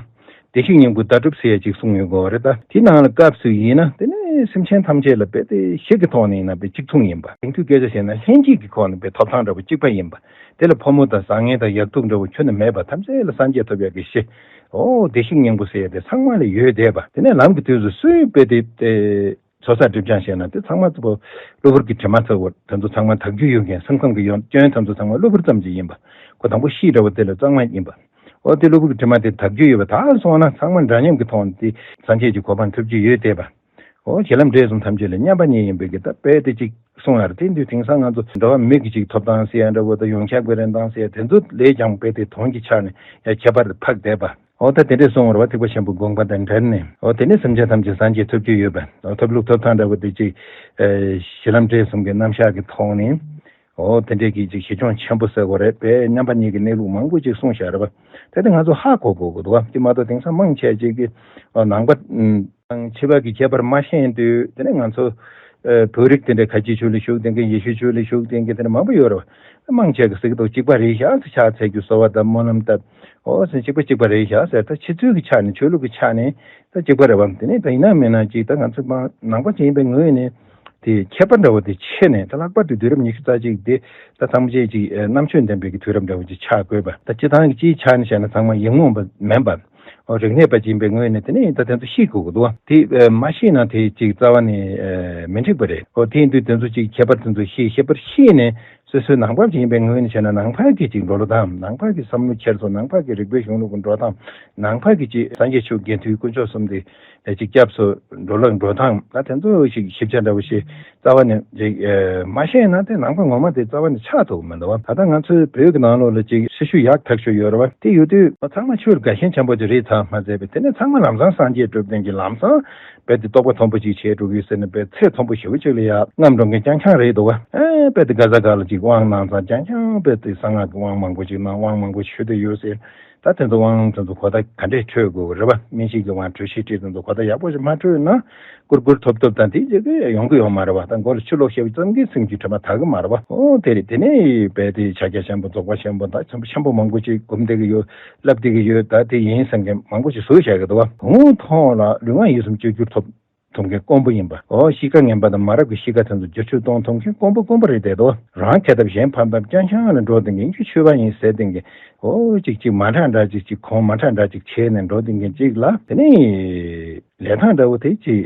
བདེ་གཤེགས་སྙིང་པོའི་ཟླ་གྲུབ་ཟེར་ཡ་གཅིག་གསུངས་ཡོང་གི་རེད། ད་དེ་ནང་ལ་སྐབས་སུ་ཡིན་ན། དེ་ནས་སེམས་ཅན་ཐམས་ཅད་ལ་དཔེ་དེ་གཤིས་ཀྱི་ཐོག་ནས་ཡིན་ན་དཔེ་གཅིག་མཚུངས་ཡིན་པ། དེང་དུས་སྐད་ཆ་བཤད་ན་ལྷན་སྐྱེས་ཀྱི་ཁོག་ནས་དཔེ་ཐོབ་ཐང་འདྲ་བོ་གཅིག་པ་ཡིན་པ། དེ་ལ་ཕོ་མོ་དང་བཟང་ངན་དང་ཡག་སྡུག་འདྲ་བོ་ཁྱོན་ནས་མེད་པ། ཐམས་ཅད་ལ་སངས་རྒྱས་ཐོབ་ཡག་གི་གཤིས། ཨོ་བདེ་གཤེགས་སྙིང་པོ་ཟེར་ཡ་དེ་ཚང་མ་ལ་ཡོད་བསྡད་པ། དེ་ནས་ལམ་གྱི་དུས་སུ་སུས་དཔེ་དེ་དེ། ཚོགས་བསགས་སྒྲིབ་སྦྱང་བྱས་ན་དེ་ཚང་མ་གཙོ་བོ་གློ་བུར་གྱི་དྲི་མ་ཚ་བོ་དེ་ཚོ་ཚང་མ་དག་རྒྱུ་ཡོད་མཁན། སེམས་ཁམས་ཀྱི་ཡོན་སྐྱོན་དེ་ཚོ་ཚང་མ་གློ་བུར་ཙམ་ཅིག་ཡིན་པ། ཁོ་དང་པོ་གཤིས་འདྲ་བོ་དེ་ལ་གཙང་མ་ཡིན་པ། འོ་དེ་གློ་བུར་གྱི་དྲི་མ་དེ་དག་རྒྱུ་ཡོད་པ། དག་སོང་ན་ཚང་མ་འདྲ་མཉམ་གྱི་ཐོག་ནས་དེ་སངས་རྒྱས་ཀྱི་གོ་འཕང་ཐོབ་རྒྱུ་ཡོད་བསྡད་པ། འོ་གཞི་ལམ་འབྲས་གསུམ་ཐམས་ཅད་ལ་མཉམ་པ་ཉིད་ཡིན་པའི་གི་ད་དཔེ་དེ་ཅིག་གསུངས་ཡ་རེད། དེ་དུས་དེང་སང་ང་ཚོ་འགྲོ་བ་མི་གི་ཅིག་ཐོབ་ཐང་ཟེར་ཡ་འདྲ་བོ་དང་། ཡོངས་ཁྱབ་ཀྱི་རིན་ཐང་ཟེར་ཡ་དེ་ཚོ་ལས་ཀྱང་དཔེ་དེ་དོན་གྱི་ཆ་ནས་ཡ་ཁྱད་པར་འཕགས་བསྡད་པ། འོ་ད་དེ་འདྲས་གསུངས་པ་རེད་བ། ཐེག་པ་ཆེན་པོའི་དགོངས་པ་དང་འབྲེལ་ནས། འོ་དེ་ནས་སེམས་ཅན་ཐམས་ཅད་སངས་རྒྱས་ཐོབ་རྒྱུ་ཡོད་པ། འོ་ཐོབ་ལུགས་ཐོབ་ཐང་འདྲ་བོ་དེ་ཅིག་ཨེ་གཞི་ལམ་འབྲས་གསུམ་གྱི་རྣམ་གཞག་གི་ཐོག་ནས། འོ་དེ་འདྲས་ཀྱི་ཅིག་གཞི་ཁྱོན་ཆེན་པོ་ཟེར་དགོས་རེད། དཔེ་མཉམ་པ་ཉིད་ཀྱི་གནས་ལུགས་མང་པོ་ཅིག་གསུངས་བཞག་རེད་བ། དེ་དེ་ང་ཚོ་ཧ་གོ་དགོས་ཀྱི་འདུག་བ། དེ་མ་གཏོགས་དེང་སང་མང་ཆེ་ཅིག་གིས་ཨ་ནང་པ་དང་ཕྱི་པ་གི་ཁྱད་པར་མ་ཤེས་དུས། དེ་ནས་ང་ཚོ་ཨ་བོད་རིགས་དེ་འདྲས་ཁ་ཆེའི་ཆོས་ལ་ཞུགས་བསྡད་མཁན། ཡེ་ཤུའི་ཆོས་ལ་ཞུགས་བསྡད་མཁན་དེ་འདྲས་མང་པོ་ཡོད་རེད་བ། མང་ཆེ་གིས་ཟེར་གྱི་འདུག་གཅིག་པ་རེད་ཤག་ཟེར། ཕྱག་འཚལ་རྒྱུ་གསོལ་བ་བཏབ། སྨོན་ལམ་བཏབ། འོ་ཟེར། གཅིག་པ་གཅིག་པ་རེད་ཤག་ཟེར། ད་ཕྱི་ཚུལ་གྱི་ཆ་ནས། ཆོས་ལུགས་ཀྱི་ཆ་ནས་ད་གཅིག་པ་རེད་བ། དེ་ནས་ད་ཡིན་ན་མིན་ན་ཅིག་ད་ང་ཚོ་མ་ནང་པ་ཅིག་ཡིན་པའི་ངོས་ནས་དེ་ཁྱད་པར་འདྲ་བོ་དེ་ཕྱེ་ནས། ད་ལྷག་པར་དུ་དུས་རབས་ཉི་ཤུ་རྩ་གཅིག་དེ་ད་ཚང་མ་ཅིག་ཅིག་ཨ་རྣམ་དཔྱོད་ལྡན་པའི་གི་དུས་རབས་འདྲ་བོ་ཅིག་ཆགས་དགོས་པ། ད་སྤྱི་བཏང་གི་སྤྱིའི་ཆ་ནས་བཤད་ན་ཚང་མ་ཡིག་རྨོངས་པ་མིན་པ། འོ་རིག་གནས་པ་ཅིག་ཡིན་པའི་ངོས་ནས་དེ་ནས་ད་དེ་ཚོ་ཤེས་དགོས་ཀྱི་འདུག་བ། དེ་ཨ་མ་ཤེས་ན་དེ་ཅིག་རྩ་བ་ནས་ཨ་མི་འགྲིག་པ་རེད། འོ་དེ་ཡིན་དུས་དེ་ཚོ་ཅིག་ཁྱད་པར་དེ་ཚོ་ཤེས། ཁྱད་པར་ཤེས་ནས། སོ་སོའི་ནང་པ་ཅིག་ཡིན་པའི་ངོས་ནས་བྱས་ན། ནང་པ་གི་ཅིག་འགྲོ་ལུགས་དང་། ནང་པ་གི་བསམ་བློ་འཁྱེར་སོ། ནང་པ་གི་རིག་པའི་གཞུང་ལུགས་ཀྱི་འགྲོ་སྟངས། ནང་པ་གི་ཅིག་སངས་རྒྱས་ཆོས་དགེ་འདུན་དཀོན་མཆོག་གསུམ་དེ་ཅིག་སྐྱབས་སུ་འགྲོ་ལུགས་འགྲོ་སྟངས། ད་དེ་ཚོ་ཞིག་ཞིབ་ཆ་འདྲ་བོ་ཞིག་རྩ་བ་ནས་ཅིག་ཨ་མ་ཤེས་ན་དེ་ནང་པ་ངོ་མ་དེ་རྩ་བ་ནས་ཆགས་ཐུབ་ཀྱི་མི་འདུག་བ། ད་ལྟ་ང་ཚོའི་བོད་ཀྱི་ནང་ལོགས་ལ་ཅིག་སྲི་ཞུ་ཡག་ཐག་ཆོད་ཡོད་རེད་བ། དེ་ཡོད་དུས་ཚང་མ་ཆོས་ལ་དགའ་ཞེན་ཆེན་པོ་ཅིག་རེད་ཚར་མ་ཟད་པའི། དེ་ནས་ཚང་མ་ལམ་སང་སངས་རྒྱས་སྒྲུབ་མཁན་གྱི་ལམ་སང་རྦད་དེ་རྟོགས་པ་མཐོན་པོ་ཅིག་བྱས་འགྲོ་གི་ཡོད་ཟེར་ནས། རྦད་ཚད་མཐོན་པོ་ཞེ་པོ་ཅིག་ལ་ཡར་རྔམ་འགྲོ་མཁན་རྐྱང་རྐྱང་རེད་འདུག་བ། ཨེ་རྦད་དེ་ག་ས་ག་ལ་ཅིག་དབང་གནང་ཙང་རྐྱང་རྐྱང་རྦད་དེ་གསང་སྔགས་ཀྱི་དབང་མང་པོ་ཅིག་གནང་། དབང་མང་པོ་ཞུ་བསྡད་ཡོད་ཟེར། ད་དེ་ཚོ་དབང་དེ་ཚོ་གོ་བརྡ་ག་འདྲས་འཕྲོད་དགོས་རེད་པ། སྨན་ཞིག་གི་དབང་འཕྲོད་ཤེས་བྲིས་དེ་ཚོ་གོ་བརྡ་ཡག་པོ་ཞིག་མ་འཕྲོད་ན་ཀུར་ཀུར་ཐོབ་ཐོབ་དང་དེ་ཅིག་གི་ཡོང་གི་ཡོད་མ་རེད་པ། ད་མགོ་ལ་ཆུ་ལོག་བཤད་པའི་ཙམ་གྱིས་སེམས་རྒྱུད་དྲན་པ་དག་གི་མ་རེད་པ། ཨོ་དེ་རེད། དེ་ནས་བས་དེ་ཕྱག་རྒྱ་ཆེན་པོ་རྫོགས་པ་ཆེན་པོ་དང་ཆེན་པོ་ཆེན་པོ་མང་པོ་ཅིག་སྒོམ་བསྡད་ཀྱི་ཡོད། བསླབ་བསྡད་ཀྱི་ཡོད། ད་དེ་ཡིན་བསམ་མཁན་མང་པོ་ཞིག་བཟོས་བཞག་གི་འདུག་པ། ཧུང་ཐོང་ལ་ལུས་ངག་ཡིད་གསུམ་བཅོས་བསྒྱུར་ཐོབ་ཐུབ་མཁན་དཀོན་པོ་ཡིན་པ། ཨོ་གཤིས་ཀ་ངན་པ་དང་མ་རབས་ཀྱི་གཤིས་ཀ་དེ་ཚོ་བསྒྱུར་བཅོས་གཏོང་ཐུབ་མཁན་དཀོན་པོ་དཀོན་པོ་རེད་བསྡད་དོ། རང་ཁ་ཐབས་གཞན་ཕམ་ཐབས་རྐྱང་རྐྱང་ལ་འགྲོ་བསྡད་མཁན་ཡིན་ཆོས་ཆོས་པ་ཡིན་ཟེར་བསྡད་མཁན། ཨོ་ཅིག་ཅིག་མ་འདྲ་འདྲ་ཅིག་ཅིག་གོང་མ་འདྲ་འདྲ་ཅིག་བྱས་ནས་འགྲོ་བསྡད་མཁན་ཅིག་ལ་དེ་ནི་ལས་སྟངས་འདྲ་བོ་དེ་ཅིག་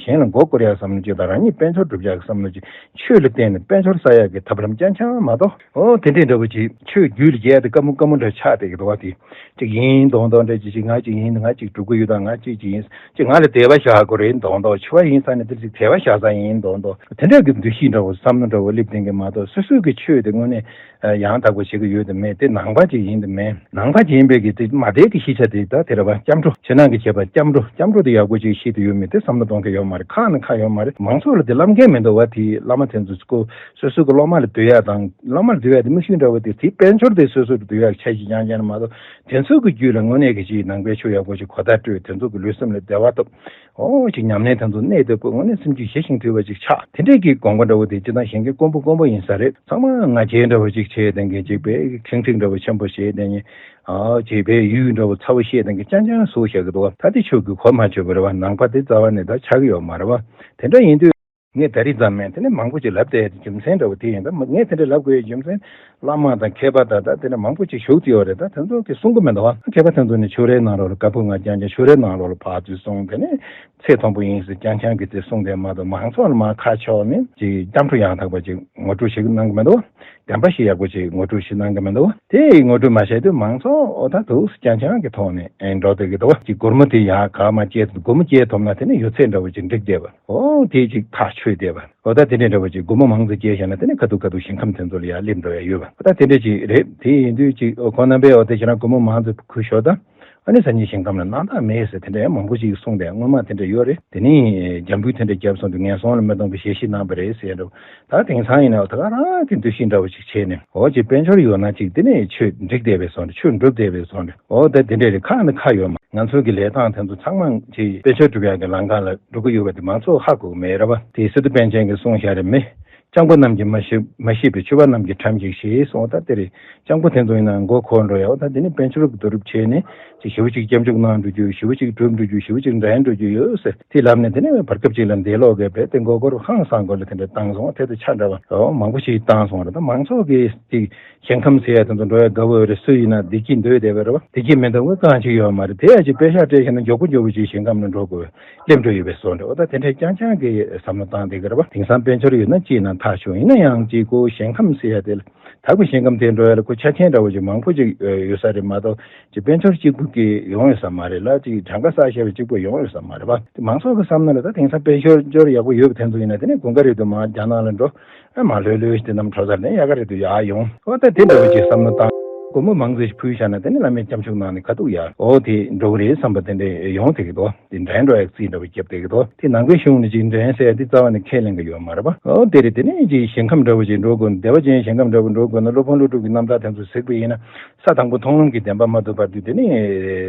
གཞན་ལ་མགོ་སྐོར་ཡག་བསམ་བློ་ཅིག་དང་རང་ཉིད་དཔལ་འབྱོར་སྒྲུབ་ཡག་བསམ་བློ་ཅིག་ཆོས་ལ་བརྟེན་ནས་དཔལ་འབྱོར་བསགས་ཡག་གི་ཐབས་ལམ་རྐྱང་རྐྱང་མ་གཏོགས། ཨོ་དེ་འདྲའི་འདྲ་བོ་ཅིག་ཆོས་རྒྱུད་ལ་རྒྱས་ཏེ་དཀའ་མོ་དཀའ་མོ་འདྲ་ཆགས་བསྡད་ཀྱི་འདུག་པ། དེ་ཅིག་ཡིན་མདོག་མདོག་འདྲ་ཅིག་ཅིག་ང་ཅིག་ཡིན། ང་ཅིག་འགྲོ་གི་ཡོད། ད་ང་ཅིག་ཅིག་ཡིན། ཅིག་ང་ལ་དད་པ་བཞག་དགོས་རེད་མདོག་མདོག་ཆོས་པ་ཡིན་ས་ནས་དེ་ཅིག་དད་པ་བཞག་ས་ཡིན་མདོག་མདོག་དེ་འདྲ་གི་འདུ་ཤེས་འདྲ་བོ་བསམ་བློ་འདྲ་བོ་སླེབས་བསྡད་མཁན་མ་གཏོགས་སོ་སོ་གི་ཆོས་དེ་དངོས་གནས་ཡང་དག་པོ་བྱེད་ཀྱི་ཡོད་དམ་མེད་དེ་ནང་པ་ཅིག་ཡིན་དམ་མེད། ནང་པ་ཅིག་ཡིན་པའི་གི་དེ་མ་དད་ཀྱི་ཤེས་བྱ་དེ་ད་དེ་རེད་པ། སྐྱབས་འགྲོ་ཕྱི་ནང་གི་ཁྱད་པར། སྐྱབས་འགྲོ་སྐྱབས་འགྲོ་དེ་ཡག་པོ་ཅིག་ཤེས་ཀྱི་ཡོད་མེད་དེ་བསམ་བློ་གཏོང་མཁན་ཡོད་མ་རེད། ཁག་ནི་ཁག་ཡོད་མ་རེད། མང་ཚོགས་ལ་དེ་བསླབ་མཁན་མི་འདུག་པ། དེ་བླ་མ་དེ་ཚོ་ཁོ་སོ་སོ་གི་སློབ་མ་ལ་སྡོད་ཡག་དང་། སློབ་མ་ལ་སྡོད་ཡག་དེ་མིག་ཤེལ་འདྲ་བོ་དེ་དེའི་དཔལ་འབྱོར་དེ་སོ་སོ་ལ་སྡོད་ཡག་ཆ་ཞིག་རྐྱང་རྐྱང་མ་གཏོགས། དེ་ཚོ་གི་རྒྱུད་ལ་དངོས་གནས་ཀྱི་ཅིག་ནང་པའི་ཆོས་ཡག་པོ་ཞིག་གོ་བརྡ་སྤྲོད། དེ་ཚོ་གི་ལུས་སེམས་ལ་བདེ་བ་ཐོབ། ཨོ་ཅིག་ཉམས་ལེན་དེ་ཚོ་གནད་དོད་པོ་དངོས་གནས་སེམས་རྒྱུད་ཞི་ཞིང་དུལ་བ་ཅིག་ཆགས། དེ་འདྲས་ཀྱི་དགོངས་པ་འདྲ་བོ་དེ་སྤྱིར་བཏང་ཞེན་མཁན་དཀོན་པོ་དཀོན་པོ་ཡིན་ས་རེད། ཚང་མ་ང་རྒྱལ་འདྲ་བོ་ཅིག་བྱས་བསྡད་མཁན་ཅིག་པས་ཁྲིང་ཁྲིང་འདྲ་བོ་ཆེན་པོ་བྱས་བསྡད་མཁན། ཨོ་ཅིག་པས་ཡུལ་འདྲ་བོ་ཚ་བོ་བཤད་བསྡད་མཁན་རྐྱང་རྐྱང་བཟོ་བཞག་གི་འདུག་པ། ད་དེ་ཆོས་ཀྱི་གོ་མ་ཆོད་པ་རེད་པ། ནང་པ་དེ་རྩ་བ་ནས་ད་ཆགས་ཀྱི་ཡོད་མ་རེད་པ། དེ་འདྲ་ཡིན་དུས། ངས་ད་རེས་ཙམ་མིན་དེ་ནས་མང་པོ་ཅིག་ལབ་བསྡད་ཡ་དེ་རྒྱུ་མཚན་འདྲ་བོ་དེ་ཡིན། ད་ངས་དེ་འདྲ་ལབ་དགོས་ཡ་རྒྱུ་མཚན་བླ་མ་དང་མཁས་པ་དང་ད་དེ་འདྲ་མང་པོ་ཅིག་བཞུགས་ཏེ་ཡོད་རེད། ད་དེ་ཚོ་གིས་གསུང་གི་མི་འདུག་པ། མཁས་པ་དེ་ཚོ་ནི་ཆོས་རའི་ནང་ལོགས་ལ་བཀའ་པོད་ལྔ་རྐྱང་རྐྱང་ཆོས་རའི་ནང་ལོགས་ལ་ཕར་ཚུར་གསུངས། དེ་ནས་ཚད་མཐོན་པོ་ཡིན་ཟེར་རྐྱང་རྐྱང་གིས་དེ་གསུངས་བསྡད་མ་གཏོགས་མང་ཚོགས་ལ་མར་ཁ་ཕྱོགས་ནས་ཅིག་སྐྱབས་འགྲོ་ཡང་དག་པ་ཅིག་ངོ་སྤྲོད་ཞིག་གནང་གི་མི་འདུག་བདེན་པ་ཞིག་ཡག་པོ་ཅིག་ངོ་སྤྲོད་ཞིག་གནང་གི་མི་འདུག་དེ་ངོ་སྤྲོད་མ་བྱས་དུས་མང་ཚོགས་འོ་ད་འདུག་རྐྱང་རྐྱང་གི་ཐོག་ནས་ཨེ་འགྲོ་བསྡད་ཀྱི་འདུག་ཅིག་སྒོར་མོ་དེ་ཡར་ག་མར་སྐྱེལ། སྒོར་མོ་སྐྱེལ་ཐུབ་ན་དེ་ནས་ཡོད་ཚད་འདྲ་བོ་ཅིག་འགྲིག་བསྡད་པ། འོ་དེ་ཅིག་ཐག་ཆོད་བསྡད་པ། འོ་ད་དེ་འདྲ་འདྲ་བོ་ཅིག་སྒོར་མོ་མང་ཙམ་སྐྱེལ་བཞག་ན་དེ་ནས་ཁ་ཐུག་ཁ་ཐུག་ཞིང་ཁམས་དེ་ཚོ་ལ་ཡར་སླེབས་འགྲོ་ཡ་ཡོད་པ། འོ་ད་དེ་འདྲ་ཅིག་རེད། དེ་ཡིན་དུས་ཅིག་འོ་ཁོང་རྣམ་པས་འོ་དེ་བྱས་ན་སྒོར་མོ་མང་ཙམ་ཁུར་ཤོག་ད། ཨ་ནི་སངས་རྒྱས་ཞིང་ཁམས་ལ་སྣང་དག་མེད་ཟེར་དེ་འདྲ་ཡང་མང་པོ་ཅིག་གསུངས་ཏེ་སྔོན་མ་དེ་འདྲ་ཡོད་རེད། དེ་ནས་རྒྱ་འབུལ་དེ་འདྲ་བརྒྱབ་སོང་དུས་ངན་སོང་ལ་མི་གཏོང་བའི་ཞལ་བཞེས་གནང་བ་རེད་ཟེར་འདྲ། ད་དེང་སང་ཡིན་ན་འོ་ད་ག་རང་གི་འདུ་ཤེས་འདྲ་བོ་ཅིག་བྱས་ནས་འོ་ཅིག་དཔལ་འབྱོར་ཡོད་ན་ཅིག་དེ་ནས་ཆོས་འགྲིག་བསྡད་པའི་བཟོ་འདྲ། ཆོས་འགྲུབ་བསྡད་པའི་བཟོ་འདྲ། འོ་ད་དེ་འདྲ་རེད། ཁག་ནི་ཁག་ཡོད་མ། ང་ཚོ་གི་ལས་སྟངས་དེ་ཚོ་ཚང་མ་ཅིག་དཔལ་འབྱོར་སྒྲུབ་ཡག་གི་ལམ་ཁ་ལ་འགྲོ་གི་ཡོད་པ་དེ་མང་ཚོགས་ཧ་གོ་གི་མེད་རེད་པ། དེ་སི་ཏུ་པཎ་ཆེན་གྱིས་གསུངས་བཞག་རེད་མེད། སྤྱང་པོ་རྣམས་ཀྱིས་མ་ཤེས་མ་ཤེས་པའི་ཆོས་པ་རྣམས་ཀྱིས་ཁྲམ་ཞིག་བྱེད་གསུངས། ད་དེ་རེད། སྤྱང་པོ་དེ་ཚོ་ཡིན་ན་མགོ་འཁོར་འགྲོ་ཡ། འོ་ད་དེ་ནི་དཔལ་འབྱོར་གྱི་བསྡུ་རུབ་བྱས་ནས་ཅིག་ཞེ་པོ་ཅིག་སྐྱབས་འཇུག་གནང་འགྲོ་རྒྱུ། ཞེ་པོ་ཅིག་སྒྲུབ་འགྲོ་རྒྱུ། ཞེ་པོ་ཅིག་འདྲེན་འགྲོ་རྒྱུ་ཡོད་ཟེར་དེ་ལབ་ནས་དེ་ནས་བར་སྐབས་ཅིག་ལ་འདས་ལོག་གི་བས་དེ་མགོ་སྐོར་ཧང་སང་སྐོར་ལ་དེ་འདྲ་བཏང་སོང་། དེ་དེ་ཆ་འདྲ་བ་འོ་མང་པོ་ཞིག་བཏང་སོང་རེད། ད་མང་ཚོགས་ཀྱིས་ཅིག་ཞིང་ཁམས་ཟེར་ཡ་དེ་ཚོ་འགྲོ་ཡ་དགའ་བོ་རེད། སུ་ཡིན་ན་བདེ་སྐྱིད་འདོད་བསྡད་པ་རེད་པ། བདེ་སྐྱིད་མི་འདོད་མཁན་གང་ཅིག་ཡོད་མ་རེད། དེ་ཡ་ཅིག་པེ་ཤག་སྤྲད་ཤེས་ན་མགྱོགས་པོ་མགྱོགས་པོ་ཅིག་ཞིང་ཁམས་ལ་འགྲོ་དགོས། སླེབས་འགྲོ་ཡོད་པའི་བཟོ་འདྲ། འོ་ད་དེ་འདྲའི་རྐྱང་རྐྱང་གི་བསམ་བློ་བཏང་བསྡད་ཀྱི་རེད་པ། དེང་སང་དཔལ་འབྱོར་ཡོད་ན་ཅིག་ན་ཐག་ཆོད། ཡིན་ན་ཡང་ཅིག་ཁོ་ཞིང་ཁམས་ཟེར་ཡ་དེ་ལ་དག་པའི་ཞིང་ཁམས་དེ་འགྲོ་ཡ་ལ་ཁོ་ཆ་རྐྱེན་འདྲ་བོ་ཅིག་མང་པོ་ཅིག་ཡོད་ས་རེད་མ་གཏོགས་ཅིག་དཔལ་འབྱོར་གཅིག་པུ་གིས་ཡོང་ཡོད་ས་མ་རེད་ལ། ཅིག་གྲངས་ཀ་བསགས་བཞག་པ་གཅིག་པུ་ཡོང་ཡོད་ས་མ་རེད་པ། དེ་མང་ཚོགས་ཀྱི་བསམ་ན་ལ་ད་དེང་སང་དཔལ་འབྱོར་འབྱོར་ཡག་པོ་ཡོད་པ་དེ་ཚོ་ཡིན་ན་དེ་ནས་དགུན་ཁ་རེད་དུ་མ་རྒྱ་ནག་ལ་འགྲོ། ཨ་མ་ལྷོད་ལྷོད་ཞིག་དེ་རྣམས་འཕྲོ་སར་ནས་ཡག་ག་རེད་དུ་ཡག་ཡོང་། འོ་ད་དེ་འདྲ་བོ་ཅིག་བསམ་བློ་བཏང་། སྒོར་མོ་མང་ཙམ་ཞིག་ཕུལ་བཞག་ན་དེ་ནི་བླ་མས་སྐྱབས་འཇུག་གནང་ནས་ཁ་ཐུག་ཡར་འོ་དེ་འགྲོ་གི་རེད་བསམ་པ་དེ་འདྲ་ཡོང་བསྡད་ཀྱི་འདུག་དེ་འདྲ་འགྲོ་ཡག་རྩིས་འདྲ་བོ་རྒྱབ་བསྡད་ཀྱི་འདུག་དེ་ནང་པའི་གཞུང་ནས་ཅིག་འདྲ་ཟེར་ཡ་དེ་རྩ་བ་ནས་ཁས་ལེན་གྱི་ཡོད་མ་རེད་པ། འོ་དེ་རེད། དེ་ནས་ཅིག་ཞིང་ཁམས་འདྲ་བོ་ཅིག་འགྲོ་དགོས་ན། བདེ་བ་ཅན་ཞིང་ཁམས་འདྲ་བོ་འགྲོ་དགོས་ན་སློབ་དཔོན་ཀླུ་སྒྲུབ་ཀྱི་རྣམ་ཐར་དེ་ཚོ་གཟིགས་པ་ཡིན་ན་ས་དང་པོ་མཐོང་ལམ་གྱི་བདེན་པ་མ་ཐོབ་བར་དུ་དེ་ནི་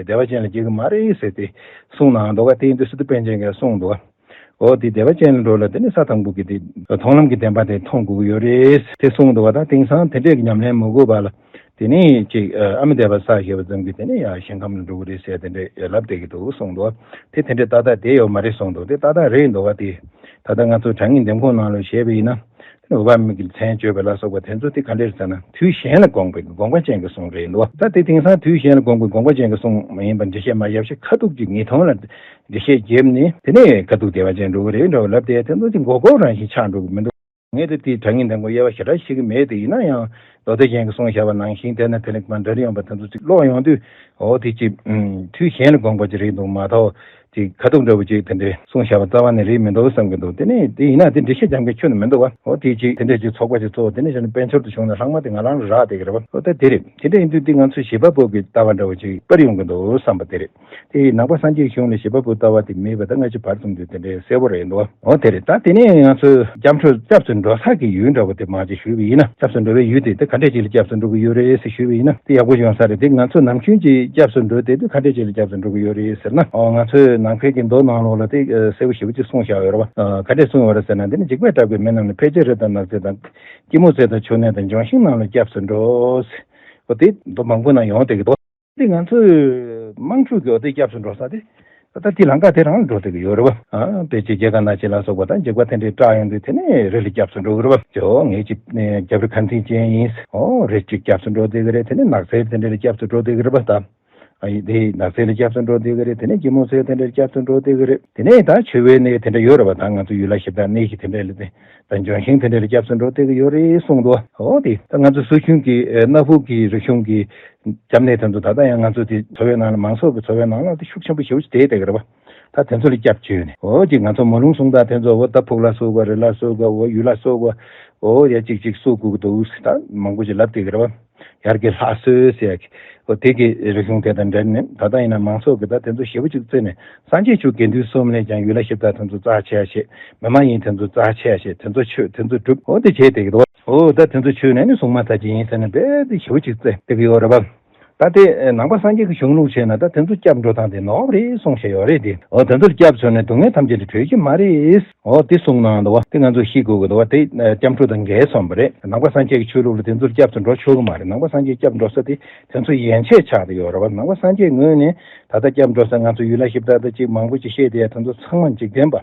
བདེ་བ་ཅན་ལ་སྐྱེ་གི་མ་རེད་ཟེར་ཏེ་གསུངས་གནང་འདུག་ག་དེ་ཡིན་དུས་སི་ཏུ་པཎ་ཆེན་གྱིས་གསུངས་འདུག་ག་འོ་དེ་བདེ་བ་ཅན་ལ་འགྲོ་ལ་དེ་ནི་ས་དང་པོ་གི་དེ་མཐོང་ལམ་གྱི་བདེན་པ་དེ་མཐོང་དགོས་ཀྱི་ཡོད་རེད་དེ་གསུངས་འདུག་བ། ད་དེང་སང་དེ་འདྲས་ཀྱི་ཉམས་ལེན་མི་དགོས་པ་ལ་དེ་ནི་ཅིག་ཨ་མི་དད་པ་བསགས་ཞེས་པ་ཙམ་གྱིས་དེ་ནི་ཡང་ཞིང་ཁམས་ལ་འགྲོ་གི་རེད་ཟེར་དེ་འདྲས་ལབ་བསྡད་ཀྱི་འདུག་གསུངས་འདུག་བ། དེ་དེ་འདྲས་ཏག་ཏག་དེ་ཡོད་མ་རེད་གསུངས་འདུག་དེ་ཏག་ཏག་རེད་འདུག་བ། དེ་ད་ལྟ་ང་ཚོ་དྲང་ངེས་འདེམས་ཁོངས་ནང་ལ་བྱས་པ་ཡིན་ན་དེ་ནི་འོད་དཔག་མེད་ཀྱི་མཚན་བརྗོད་པ་ལ་སོགས་པ་དེ་ཚོ་དེ་ག་འདྲས་ཟེར་ན་དུས་གཞན་ལ་དགོངས་པའི་དགོངས་པ་ཅན་གྱི་གསུང་རེད་འདུག་བ། ད་དེ་དེང་སང་དུས་གཞན་ལ་དགོངས་པའི་དགོངས་པ་ཅན་གྱི་གསུང་མ་ཡིན་པར་འགྲེལ་བཤད་མ་ཡག་ཤོས་ཁ་ཐུག་ཅིག་ངེས་མཐོང་ལ། འགྲེལ་བཤད་བརྒྱབ་ནས་དེ་ནས་ཁ་ཐུག་བདེ་བ་ཅན་འགྲོ་གི་རེད་འདྲ་བ་ལབ་དེ་དེ་ཚོ་ཅིག་མགོ་སྐོར་རང་བཞིན་ཆགས་འགྲོ་གི་མི་འདུག་ངས་དེ་དེའི་དྲང་ངེས་འདེམས་ཁོངས་དབྱེ་བ་ཞེ་དྲག་ཤེས་ཀྱི་མེད་དེ། ཡིན་ན་ཡང་མདོ་སྡེ་རྒྱན་གྱིས་གསུངས་བཞག་པ་ནང་བཞིན་དེ་ནས་དེ་ལེགས་པ་འདྲ་རེ་ཡོང་པ་དེ་ཚོ་ཅིག་ཀློག་ཡོང་དུས་འོ་དེ་ཅིག་དུས་གཞན་ལ་དགོངས་པ་ཅིག་རེད་འདུག་མ་གཏོགས། ཅིག་ཁ་ཐུག་འདྲ་བོ་ཅིག་དེ་འདྲའི་གསུངས་བཞག་པ་རྩ་བ་ནས་རེད་མི་འདུག་བསམ་གྱི་འདུག་དེ་ནས་དེ་ཡིན་ན་དེ་འགྲེལ་བཤད་རྒྱག་མཁན་ཁྱོན་ནས་མི་འདུག་བ། འོ་དེ་ཅིག་དེ་འདྲའི་ཅིག་ཚོགས་པ་ཅིག་གཙོ་བོ་དེ་ནས་བྱས་ན་དཔལ་འབྱོར་དུ་བྱུང་ན་ལྷག་མ་དེ་ང་རང་ལ་རག་བསྡད་ཀྱི་རེད་བ། འོ་ད་དེ་རེད། དེ་འདྲ་ཡིན་དུས་དེ་ང་ཚོས་བྱེད་པ་པོ་གི་ལྟ་བ་འདྲ་བོ་ཅིག་སྤེལ་ཡོང་གི་འདུག་བསམ་པ་དེ་རེད། དེ་ནང་པ་སངས་རྒྱས་གཞུང་ལ་བྱེད་པ་པོའི་ལྟ་བ་དེ་མེད་པ་ད་སྔ་ཕྱི་བར་གསུམ་དུ་དེ་འདྲའི་གསལ་པོ་རེད་འདུག་འོ་དེ་རེད། ད་དེ་ནས་ང་ཚོས་སྐྱབས་འགྲོ་སྐྱབས་སུ་འགྲོ་ས་གི་ཡུལ་འདྲ་བོ་དེ་མ་ཅིག་ཞུས་པ་ཡིན་ན། སྐྱབས་སུ་འགྲོ་བའི་ཡུལ་དེ་དེ་ག་འདྲས་ཅིག་ལ་སྐྱབས་སུ་འགྲོ་གི་ཡོད་རེད་ཟེར་ཞུས་པ་ཡིན་ན་དེ་ཡག་པོ་ཡོང་ས་རེད། དེ་ང་ཚོ་ནམ་རྒྱུན་གྱི་སྐྱབས་སུ་འགྲོ་དེ་དུས་ག་འདྲས་ཅིག་ལ་སྐྱབས་སུ་འགྲོ་གི་ཡོད་རེད་ཟེར་ན། འོ་ང་ཚོས་ནང་པའི་གི་མདོ་ནང་ལོགས་ལ་དེ་གསལ་པོ་ཞེ་པོ་ཅིག་གསུངས་བཞག་ཡོད་རེད་བ། ག་འདྲས་གསུངས་ཡོད་རེད་ཟེར་ན། དེ་ནི་འཇིགས་པས་བསྒྲལ་བའི་མི་རྣམས་ནི། ཕལ་ཆེར་རི་དང་ནགས་ཚལ་དང་། སྐྱིད་མོ་ཚལ་དང་ཆུ་གནས་དང་། ལྗོན་ཤིང་རྣམས་ལ་སྐྱབས་སུ་འགྲོ། འོ་དེ་མདོ་མང་པོ་ན་ཡོང་བསྡད་ཀྱི་འདུག་དེ་ང་ཚོས་དམངས་ཁྲོད་ཀྱི་འོ་དེ་སྐྱབས་སུ་འགྲོ་ས་དེ་ད་ལྟ་དེ་ལམ་ཁ་དེ་རང་ལ་འགྲོ་བསྡད་ཀྱི་ཡོད་རེད་བ། ཨ་དཔེ་ཆའི་སྐྱེ་རྒ་ན་འཆི་ལ་སོགས་པ་དང་འཇིགས་པ་དེ་འདྲའི་སྐྲག་ཡོང་དུས་དེ་ནས་རི་ལ་སྐྱབས་སུ་འགྲོ་གི་རེད་བ། ཅོ་ངས་ཅིག་རྒྱབ་རི་ཁ་མཐིང་ཅན་ཡིན། འོ་རི་གཅིག་སྐྱབས་སུ་འགྲོ་བསྡད་ཀྱི་རེད། དེ་ནས་ནགས་ཚལ་དེ་འདྲ་ལ་སྐྱབས་སུ་འགྲོ་བསྡད་ཀྱི་རེད་བ། ད་ཨ་ཡི་དེ་ནགས་ཚལ་ལ་སྐྱབས་སུ་འགྲོ་བསྡད་ཀྱི་རེད། དེ་ནས་སྐྱིད་མོ་ཚལ་དེ་འདྲ་ལ་སྐྱབས་སུ་འགྲོ་བསྡད་ཀྱི་རེད། དེ་ནས་ད་ཆུ་བོའི་གནས་དེ་འདྲ་ཡོད་རེད་བ། ད་ང་ཚོ་ཡུལ་ལྷ་གཞི་བདག་གནས་གཞི་དེ་འདྲ་ལ་དེ། ད་ལྗོན་ཤིང་དེ་འདྲ་ལ་སྐྱབས་སུ་འགྲོ་བསྡད་ཀྱི་ཡོད་རེད་གསུངས་འདུག་འོ་དེ་ད་ང་ཚོ་སོག་གཞུང་གི་ཨེ་གནའ་ཕུག་གི་རིག་གཞུང་གི་རྒྱབ་གནས་དེ་ཚོ་ད་ལྟ་ཡང་ང་ཚོ་དེ་འཚོ་བའི་ནང་ལ་མང་ཚོགས་ཀྱི་འཚོ་བའི་ནང་ལ་དེ་ཤུགས་ཆེན་པོ་ཞེ་པོ་ཅིག་བསྡད་བསྡད་ཀྱི་རེད་བ། ད་དེ་ཚོ་ལ་སྐྱབས་བཅོལ་ནས་འོ་ཅིག་ང་ཚོ་མོ་ལུང་གསུང་སྟངས་དེ་ཚོ་འོ་ད་ཕུག་ལ་སོགས་པ་རི་ལ་སོགས་པ་འོ་ཡུལ་ལ་སོགས་པ་འོ་ཡ་ཅིག་ཅིག་གསོ་དགོས་ཀྱི་འདུག་ད་མང་པོ་ཅིག་ལབ་བསྡད་ཀྱི་རེད་བ། ཡར་གྱི་ལྷ་གསོལ་ཟེར་ཡ་གི་འོ་དེ་གི་རིག་གཞུང་དེ་དང་འབྲེལ་ནས་ད་ལྟ་ཡིན་ན་མང་ཚོགས་ཀྱི་ད་དེ་ཚོ་ཞེ་པོ་ཅིག་བརྩིས་ནས་སངས་རྒྱས་ཆོས་དགེ་འདུན་གསུམ་ལས་ཀྱང་ཡུལ་ལྷ་གཞི་བདག་དེ་ཚོ་རྩ་ཆེ་ཡ་བྱེད། མི་མ་ཡིན་དེ་ཚོ་རྩ་ཆེ་ཡ་བྱེད། དེ་ཚོ་མཆོད་དེ་ཚོ་སྒྲུབ་འོ་དེ་བྱས་བསྡད་ཀྱི་འདུག་འོ་ད་དེ་ཚོ་མཆོད་ནས་ནི་སྲུང་མ་ལྟ་ཅི་ཡིན་ཟེར་ནས་རྦད་དེ་ཞེ་པོ་ཅིག་བརྩི་བསྡད་ཀྱི་ཡོད་རེད་པ། ད་དེ་ནང་པ་སངས་རྒྱས་ཀྱི་གཞུང་ལུགས་བྱས་ན་ད་དེ་ཚོ་སྐྱབས་འགྲོ་སྟངས་དེ་ནོར་བ་རེད་གསུངས་བཞག་ཡོད་རེད་དེ། འོ་དེ་ཚོར་སྐྱབས་བཅོལ་ནས་སྡུག་བསྔལ་ཐམས་ཅད་ལས་གྲོལ་གྱི་མ་རེད། འོ་དེ་གསུངས་གནང་འདུག་བ། དེ་ང་ཚོས་ཤེས་དགོས་ཀྱི་འདུག་བ། དེ་སྐྱབས་འགྲོ་དང་འགལ་སོང་བ་རེད། ནང་པ་སངས་རྒྱས་ཀྱི་ཆོས་ལུགས་ལ་དེ་ཚོར་སྐྱབས་སུ་འགྲོ་ཆོག་གི་མ་རེད། ནང་པ་སངས་རྒྱས་སྐྱབས་འགྲོ་ས་དེ་དེ་ཚོ་ཡན་ཆད་ཆགས་བསྡད་ཡོད་རེད་བ། ནང་པ་སངས་རྒྱས་ངོས་ནས་ད་ལྟ་སྐྱབས་འགྲོ་ས་ང་ཚོ་ཡུལ་ལྷ་གཞི་བདག་དང་གཅིག་མང་པོ་ཅིག་བཤད་བསྡད་ཡ་དེ་ཚོ་ཚང་མ་འཇིག་རྟེན་པ།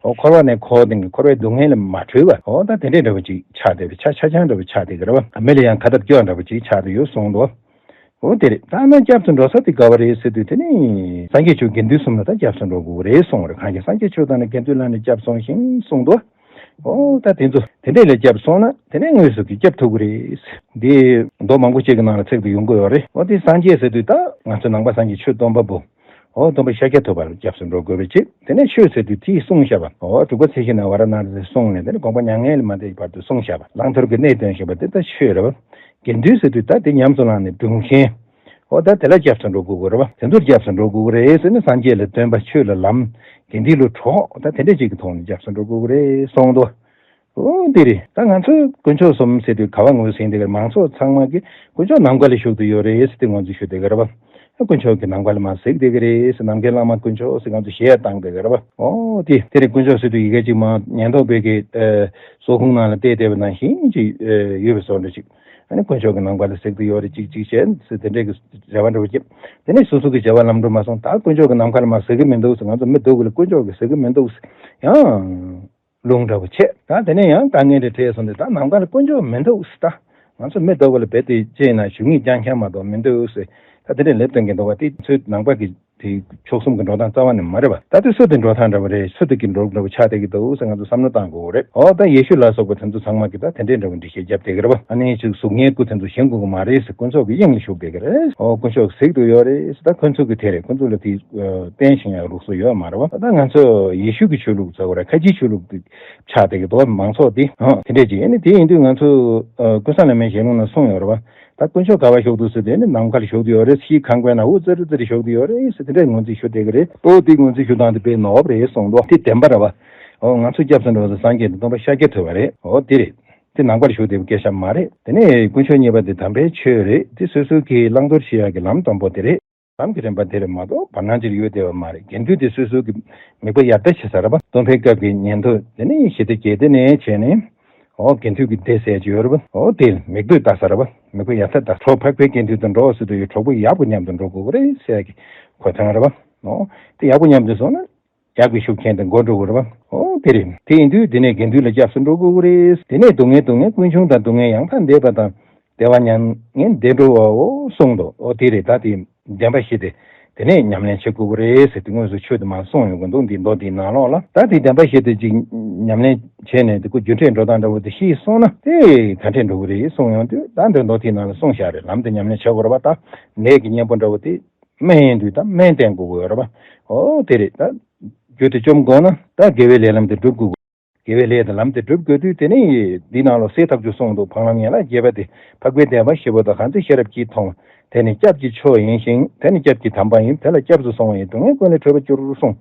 འོ་འཁོར་བ་ནས་འཁོར་ཏེ་འཁོར་བའི་སྡུག་བསྔལ་ལས་མ་གྲོལ་བ། འོ་ད་དེ་འདྲའི་འདྲ་བོ་ཅིག་ཆགས་བསྡད་པའི་ཆ་ཆ་ཆང་འདྲ་བོ་ཆགས་བསྡད་ཀྱི་རེད་བ། མི་ལ་ཡང་ཁ་འདབ་སྐྱོ་འདྲ་བོ་ཅིག་ཆགས་བསྡད་ཡོད་གསུངས་འདུག་འོ་དེ་རེད། ད་ནི་སྐྱབས་སུ་འགྲོ་ས་དེ་ག་བ་རེད་ཟེར་དུས་དེ་ནི་སངས་རྒྱས་ཆོས་དགེ་འདུན་གསུམ་ལ་ད་སྐྱབས་སུ་འགྲོ་དགོས་ཀྱི་རེད་གསུངས་རེད། གང་ཞིག་སངས་རྒྱས་ཆོས་དང་ནི་དགེ་འདུན་ལ་ནི་སྐྱབས་སོང་ཞིང་གསུངས་འདུག་འོ་ད་དེ་ཚོ་དེ་འདྲས་ལ་སྐྱབས་སོང་ན་དེ་ནས་དངོས་སུ་གི་སྐྱབས་ཐུབ་ཀྱི་རེད། འདི་མདོ་མང་པོ་ཅིག་གི་ནང་ལ་ཚིག་ཏུ་ཡོང་གི་ཡོད་རེད། འོ་དེ་སངས་རྒྱས་ཟེར་དུས་ད་ང་ཚོ་ནང་པ་སངས་རྒྱས་ཆོས་སྟོན་པ་པོ། འོ་སྟོན་པ་ཤཱཀྱ་ཐུབ་པ་ལ་སྐྱབས་སུ་འགྲོ་དགོས་པའི་ཆེད། དེ་ནས་ཆོས་ཟེར་དུས་དེས་གསུངས་བཞག་པ། འོ་དྲུག་པ་ཚེས་བཞི་ནས་ཝཱ་ར་ཎ་སི་གསུངས་ནས་དེ་ནས་དགོངས་པ་མྱ་ངན་ལས་མ་འདས་ཀྱི་བར་དུ་གསུངས་བཞག་པ། བླང་དོར་གྱི་གནས་སྟོན་བཞིན་པ་དེ་ལྟར་ཆོས་རེད་བ། དགེ་འདུན་ཟེར་དུས་ད་དེ་ཉམས་སུ་བླངས་ནས་སྒྲུབ་མཁན། འོ་ད་དེ་ལ་སྐྱབས་སུ་འགྲོ་དགོས་ཀྱི་རེད་བ། དེ་ཚོར་སྐྱབས་སུ་འགྲོ་དགོས་ཀྱི་རེད་ཟེར་ནས་སངས་རྒྱས་ལ་སྟོན་པ། ཆོས་ལ་ལམ། དགེ་འདུན་ལ་གྲོགས། ད་དེ་འདྲ་ཅིག་གི་ཐོག་ནས་སྐྱབས་སུ་འགྲོ་དགོས་ཀྱི་རེད་གསུངས་འདུག་འོ་དེ་རེད། ད་ང་ཚོས་དཀོན་མཆོག་གསུམ་ཟེར་དུས་ག་བ་ངོས་ཟིན་བསྡད་ཀྱི་རེད། མང་ཚོགས་ཚང་མ་གིས་དཀོན་མཆོག་ནམ་མཁའ་ལ་བཞུགས་བསྡད་ཡོད་རེད་ཟེར་དེ་ངོས་འཛིན་ཞུ་བསྡད་ཀྱི་རེད་བ། དཀོན་མཆོག་གི་ནམ་མཁའ་ལ་མར་གཟིགས་བསྡད་ཀྱི་རེད་ཟེར། ནམ་མཁའི་བླ་མ་དཀོན་མཆོག་ཟེར་ང་ཚོས་ཞལ་བཏང་བསྡད་ཀྱི་རེད་བ། འོ་དེ་དེ་རེད། དཀོན་མཆོག་ཟེར་དུས་ཡི་གེ་གཅིག་མར་ཉེན་རྟོག་པའི་གི་ཨ་སོ་ཁུང་ནང་ལ་བལྟས་བསྡད་པ་ནང་བཞིན་ཅིག་ཨ་ཡོད་པའི་བཟོ་འདྲ་ཅིག་ཨ་ནི་དཀོན་མཆོག་གི་ནམ་མཁའ་ལ་གཟིགས་བསྡད་ཡོད་རེད་ཅིག་ཅིག་བྱས་ཟེར་དེ་འདྲའི་གི་རེ་བ་འདྲ་བོ་བརྒྱབ། དེ་ནས་སོ་སོ་གི་བྱ་བ་ལམ་འགྲོ་མ་སོང་། ད་དཀོན་མཆོག་གི་ནམ་མཁའ་ལ་མར་གཟིགས་ཀྱི་མི་འདུག་ཟེར། ང་ཚོ་མི་སྡུག་གི་ལ་དཀོན་མཆོག་གིས་གཟིགས་ཀྱི་མི་འདུག་ཟེར་ཡང་། རླུང་འདྲ་བོ་བྱས། ད་དེ་ནས་ཡང་དཀའ་ངལ་འདྲ་འཕྲད་སོང་སྟེ། ད་ནམ་མཁའ་ལ་དཀོན་མཆོག་མི་འདུག་ཟེར། ད་ང་ཚོ་མི་སྡུག་པ་ལ་རྦད་དེ་བྱས་ན་ཞུ་ངེས་རྐྱང་རྐྱང་མ་གཏོགས་མི་འདུག་ཟེར། ད་དེ་འདྲ་ལབ་སྟོན་གྱི་འདུག་བ། དེ་ཚོའི་ནང་པ་གི་དེ་མཆོག་གསུམ་གྱི་འགྲོ་སྟངས་རྩ་བ་ནས་མ་རེད་བ། ད་དེ་སུ་དེ་འགྲོ་སྟངས་འདྲ་བོ་རེད། སུ་དེ་གི་འགྲོ་འདྲ་བོ་ཆགས་བསྡད་ཀྱི་འདུག་ཟེར་ང་ཚོ་བསམ་བློ་བཏང་དགོས་རེད། འོ་ད་ཡེ་ཤུ་ལ་སོགས་པ་དེ་ཚོ་ཚང་མ་གི་ད་དེ་འདྲའི་འདྲ་བོ་འགྲེལ་བཤད་བརྒྱབ་བསྡད་ཀྱི་རེད་བ། ཨ་ནི་ཅིག་གཟུགས་བརྙན་སྐུ་དེ་ཚོ་བཞེངས་དགོས་ཀྱི་མ་རེད་ཟེར། དཀོན་མཆོག་གི་དབྱིངས་ལ་བཞུགས་བསྡད་ཀྱི་རེད། འོ་དཀོན་མཆོག་གཟིགས་འདུག་ཡོད་རེད་ཟེར། ད་ཁོ་ཚོ་གི་དེ་རེད། ཁོ་ཚོ་ལ་དེ་བསྟན་བཞིན་ཡག་ལུགས་སྲོལ་ཡོད་མ་རེད་བ། ད་ང་ཚོ་ཡེ་ཤུ་གི་ཆོས་ལུགས་ཚོ་རེད། ཁ་ཆེའི་ཆོས་ལུགས་དེ། ཆགས་བསྡད་ཀྱི་འདུག་མང་ཚོགས་འདི་ཨང་དེ་འདྲས་ཅིག་ཨ་ནི་དེ་ཡིན་དུས་ང་ཚོ་ཨ་ཀུན་བཟང་བླ་མའི་ཞལ་ལུང་ན་གསུངས་ཡོད་རེད་བ། ད་དཀོན་མཆོག་ག་བ་བཞུགས་འདུག་ཟེར་དུས་ཨ་ནི་ནམ་མཁའ་ལ་བཞུགས་ཀྱི་ཡོད་རེད། ཕྱིའི་ཁང་པའི་ནང་དབུ་ཙིར་ཙིར་བཞུགས་ཀྱི་ཡོད་རེད་ཟེར་དེ་འདྲས་ངོས་འཛིན་ཞུ་བསྡད་ཀྱི་རེད། ཨོ་དེ་ངོས་འཛིན་ཞུ་སྟངས་དེ་དཔེ་ནོར་བ་རེད་གསུངས་འདུག་དེ་བདེན་པ་རེད་བ། ཨོ་ང་ཚོ་སྐྱབས་སུ་འགྲོ་ས་སངས་རྒྱས་དང་སྟོན་པ་ཤཱཀྱ་ཐུབ་པ་རེད། ཨོ་དེ་རེད། དེ་ནམ་མཁའ་ལ་བཞུགས་བསྡད་པའི་སྐད་ཆ་མ་རེད། དེ་ནས་དཀོན་མཆོག་གཉིས་པ་དེ་དམ་པའི་ཆོས་རེད། དེ་སོ་སོ་གི་བླང་དོར་ཤེས་ཡག་གི་ལམ་དང་པོ་དེ་རེད། ལམ་གྱི་རིམ་པ་དེ་རེད་མ་གཏོགས་བར་སྣང་ཅིག་ཡོད་བསྡད་པ་མ་རེད། དགེ་འདུན་དེ་སོ་སོ་གི་མིག་དཔེ་ཡར་ལྟ་བྱེད་ས་རེད་པ། སྟོན་པའི་སྐབས་ཀྱི་ཉན་ཐོས་དེ་ནས་ཞི་བདེ་དགྱེས་སྡེ་ནས་བྱས་ནས། འོ་དགེ་འདུན་གྱི་སྡེ་ཟེར་གྱི་ཡོད་རེད་པ། འོ་དེ་མིག་ལྟོས་ལྟ་ས་རེད་པ། མིག་དཔེ་ཡར་ལྟ་ལྟ། གྲོགས་འཕགས་པའི་དགེ་འདུན་དུ་འགྲོ་ཟེར་དུས་གྲོགས་པོ་ཡག་པོ་མཉམ་དུ་འགྲོ་དགོས་ཀྱི་རེད་ཟེར་གྱི་གོ་ཐང་རེད་པ། འོ་དེ་ཡག་པོ་མཉམ་དུ་སོང་ན། ཡག་གི་ཤུགས་རྐྱེན་དེ་འགོ་འགྲོ་དགོས་རེད་པ། ཨོ་དེ་རེད། དེ་ཡིན་དུས་དེ་ནས་དགེ་འདུན་ལ་སྐྱབས་སུ་འགྲོ་དགོས་ཀྱི་རེད། དེ་ནས་སྡུག་བསྔལ་སྡུག་བསྔལ་ཀུན་འབྱུང་དང་སྡུག་བསྔལ་ཡང་དག་འདས་པ་དང་བདེ་བ་མྱ་ངན་འདས་འགྲོ་བའོ་གསུངས་འདུག་ཨོ་དེ་རེད། ད་དེ་བདེན་པ་བཞི་དེ་དེ་ནས་ཉམས་ལེན་བྱེད་དགོས་ཀྱི་རེད་ཟེར་དེ་དངོས་སུ་ཆོས་དེ་མར་གསུངས་ཡོང་གི་འདུག་འདི་མདོ་འདིའི་ནང་ལོགས་ལ། ད་དེ་བདེན་པ་བཞི་དེ་ཅིག་ཉམས་ལེན་བྱས་ནས་དེ་ཁོ་རྒྱུ་འབྲས་འགྲོ་སྟངས་འདྲ་བོ་དེ་ཤེས་སོང་ན་དེ་ག་འདྲས་འགྲོ་གི་རེད་གསུངས་ཡོང་དུས། ད་འདི་མདོ་དེའི་ནང་ལ་གསུངས་བཞག་རེད། ལམ་དེ་ཉམས་ལེན་བྱེད་དགོས་རེད་པ། ད་ནད་ཀྱི་གཉེན་པོ་འདྲ་བོ་དེ། སྨན་ཡིན་དུས་ད་སྨན་བསྟེན་དགོས་ཀྱི་ཡོད་རེད་པ། ཨོ་དེ་རེད། ད་རྒྱུ་དེ་བཅོམ་དགོས་ན་ད་དགེ་བའི་ལས་ལམ་དེ་སྒྲུབ་དགོས། དགེ་བའི་ལས་དང་ལམ་དེ་སྒྲུབ་དགོས་དུས་དེ་ནི་འདི་ནང་ལོགས་གསལ་ཐག་ཆོད་གསུངས་འདུག། འཕགས་ལམ་ཡན་ལག་བརྒྱད་པ་དེ་འཕགས་པའི་བདེན་པ་བཞི་པོ་དག་གང་དེ་ཤེས་རབ་ཀྱིས་མཐོང་། དེ་ནི་སྐྱབས་ཀྱི་མཆོག་ཡིན་ཞིང་། དེ་ནི་སྐྱབས་ཀྱི་དམ་པ་ཡིན། དེ་ལ་སྐྱབས་སུ་སོང་བ་ཡིན། སྡུག་བསྔལ་ཀུན་ལས་གྲོལ་བར་འགྱུར་གསུངས།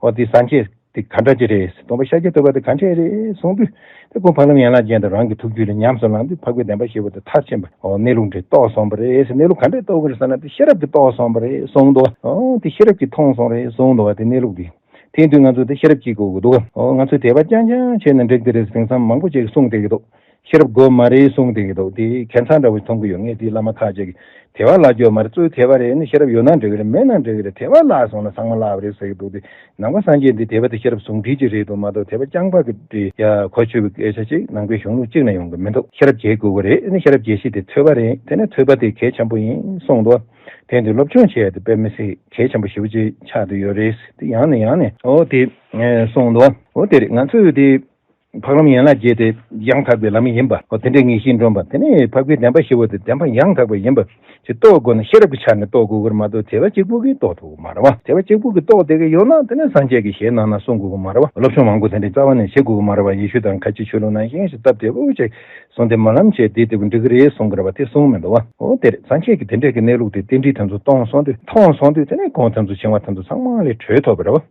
འོ་དེ་སངས་རྒྱས་དེ་ག་འདྲ་ཅིག་རེད། སྟོན་པ་ཤཱཀྱ་ཐུབ་པ་དེ་ག་འདྲས་རེད་གསུངས་དུས། དེ་ཁོང་འཕགས་ལམ་ཡན་ལག་བརྒྱད་དེ་རང་གི་ཐུགས་རྒྱུད་ལ་ཉམས་སུ་བླངས་དུས་འཕགས་པའི་བདེན་པ་བཞི་པོ་དེ་མཐར་ཕྱིན་པ། འོ་གནས་ལུགས་འདི་རྟོགས་སོང་བ་རེད། གནས་ལུགས་ག་འདྲས་རྟོགས་དགོས་རེད་ཟེར་ན། དེ་ཤེས་རབ་ཀྱིས་རྟོགས་སོང་བ་རེད་གསུངས་འདུག། འོ་དེ་ཤེས་རབ་ཀྱིས་མཐོང་སོང་རེད་གསུངས་འདུག་བ། དེ་གནས་ལུགས་འདི། དེ་དུས་ང་ཚོ་དེ་ཤེས་རབ་ཀྱིས་དགོས་ཀྱི་འདུག། འོ་ང་ཚོས་དད་པ་རྐྱང་རྐྱང་བྱས་ན་འགྲིག་གི་རེད། དེང་སང་མང་པོ་ཅིག་གསུངས་བསྡད་ཀྱི་འདུག། ཤེས་རབ་དགོས་མ་རེད་གསུངས་བསྡད་ཀྱི་འདུག། དེ་ཁྱད་མཚར་འདྲ་བོ་མཐོང་གི་ཡོད། ངས་དེ་བླ་མ་ཁ་ཅིག་གིས་དད་པ་བརླག་རྒྱུ་མ་རེད། གཙོས་དད་པ་རེད། ནི་ཤེས་རབ་ཡོད་ན་འགྲིག་གི་རེད། མེད་ན་འགྲིག་གི་རེད། དད་པ་བརླག་སོང་ན་ཚང་མ་བརླག་པ་རེད་ཟེར་གྱི་འདུག། དེ་ནང་པ་སངས་རྒྱས་འདི་དད་པ་དེ་ཤེས་རབ་ཟུང་འབྲེལ་ཅིག་རེད་འདུག་མ་གཏོགས། དད་པ་རྐྱང་པ་གི་འདི་ཡ་གོ་ཆོད་པའི་སྐད་ཆ་ཅིག་ནང་པའི་གཞུང་ལུགས་གཅིག་ན་ཡོང་གི་མི་འདུག། ཤེས་རབ་རྒྱས་དགོས་ཀྱི་རེད། ནི་ཤེས་རབ་རྒྱས་གཞི་དེ་ཐོས་པ་རེད། དེ་ནས་ཐོས་པ་དེ་གལ་ཆེན་པོ་ཡིན་གསུངས་འདུག། དེ་འདི་སློབ་སྦྱོང་བྱེད་ཡ་དེ་དཔེ་མི་སྲིད་གལ་ཆེན་པོ་ཞེ་པོ་ཅིག་ཆགས་བསྡད་ཡོད་རེད། དེ་ཡང་ནས་ཡང་ནས་འོ་དེ་གསུངས་འདུག། འོ་དེ་རེད། ང་ཚོས་དེ་འཕགས་ལམ་ཡན་ལག་བརྒྱད་དེ་ཡང་དག་པའི་ལམ་ཡིན་པ། འོ་དེ་འདྲའི་ངེས་ཤེས་འདྲོངས་པ། དེ་ནས་འཕགས་པའི་བདེན་པ་བཞི་པོ་དེ་བདེན་པ་ཡང་དག་པ་ཡིན་པ་ཅིག་རྟོགས་དགོས་ན་ཤེས་རབ་ཀྱི་ཆ་ནས་རྟོགས་དགོས་ཀྱི་རེད་མ་གཏོགས། དད་པ་གཅིག་པུ་གིས་རྟོགས་ཐུབ་ཀྱི་མ་རེད་བ། དད་པ་གཅིག་པུ་གིས་རྟོགས་བསྡད་ཀྱི་ཡོད་ན་དེ་ནས་སངས་རྒྱས་ཀྱི་ཞལ་ནང་ན་གསུང་དགོས་ཀྱི་མ་རེད་བ། སློབ་སྦྱོང་མང་པོ་དེ་འདྲའི་རྩ་བ་ནས་བྱེད་དགོས་ཀྱི་མ་རེད་བ། ཡེ་ཤུ་དང་ཁ་ཆེ་ཆོས་ལུགས་ནང་བཞིན་ཞིག་སྟབས་བདེ་པོ་བྱས་སོང་དེ་སྨོན་ལམ་བྱས་དེ་དེ་འགྲིག་གི་རེད་གསུང་གི་རེད་བ། དེ་གསུངས་མི་འདུག་བ། འོ་དེ་རེད། སངས་རྒྱས་ཀྱི་དེ་འདྲས་ཀྱི་གནས་ལུགས་དེ་རྟེན་འབྲེལ་དེ་ཚོ་གཏོང་སོང་དུས་མཐོང་སོང་དུས་དེ་ནས་གོང་དེ་ཚོ་བྱིང་བ་དེ་ཚོ་ཚང་མ་ལས་གྲོལ་ཐུབ་པ་རེད་བ།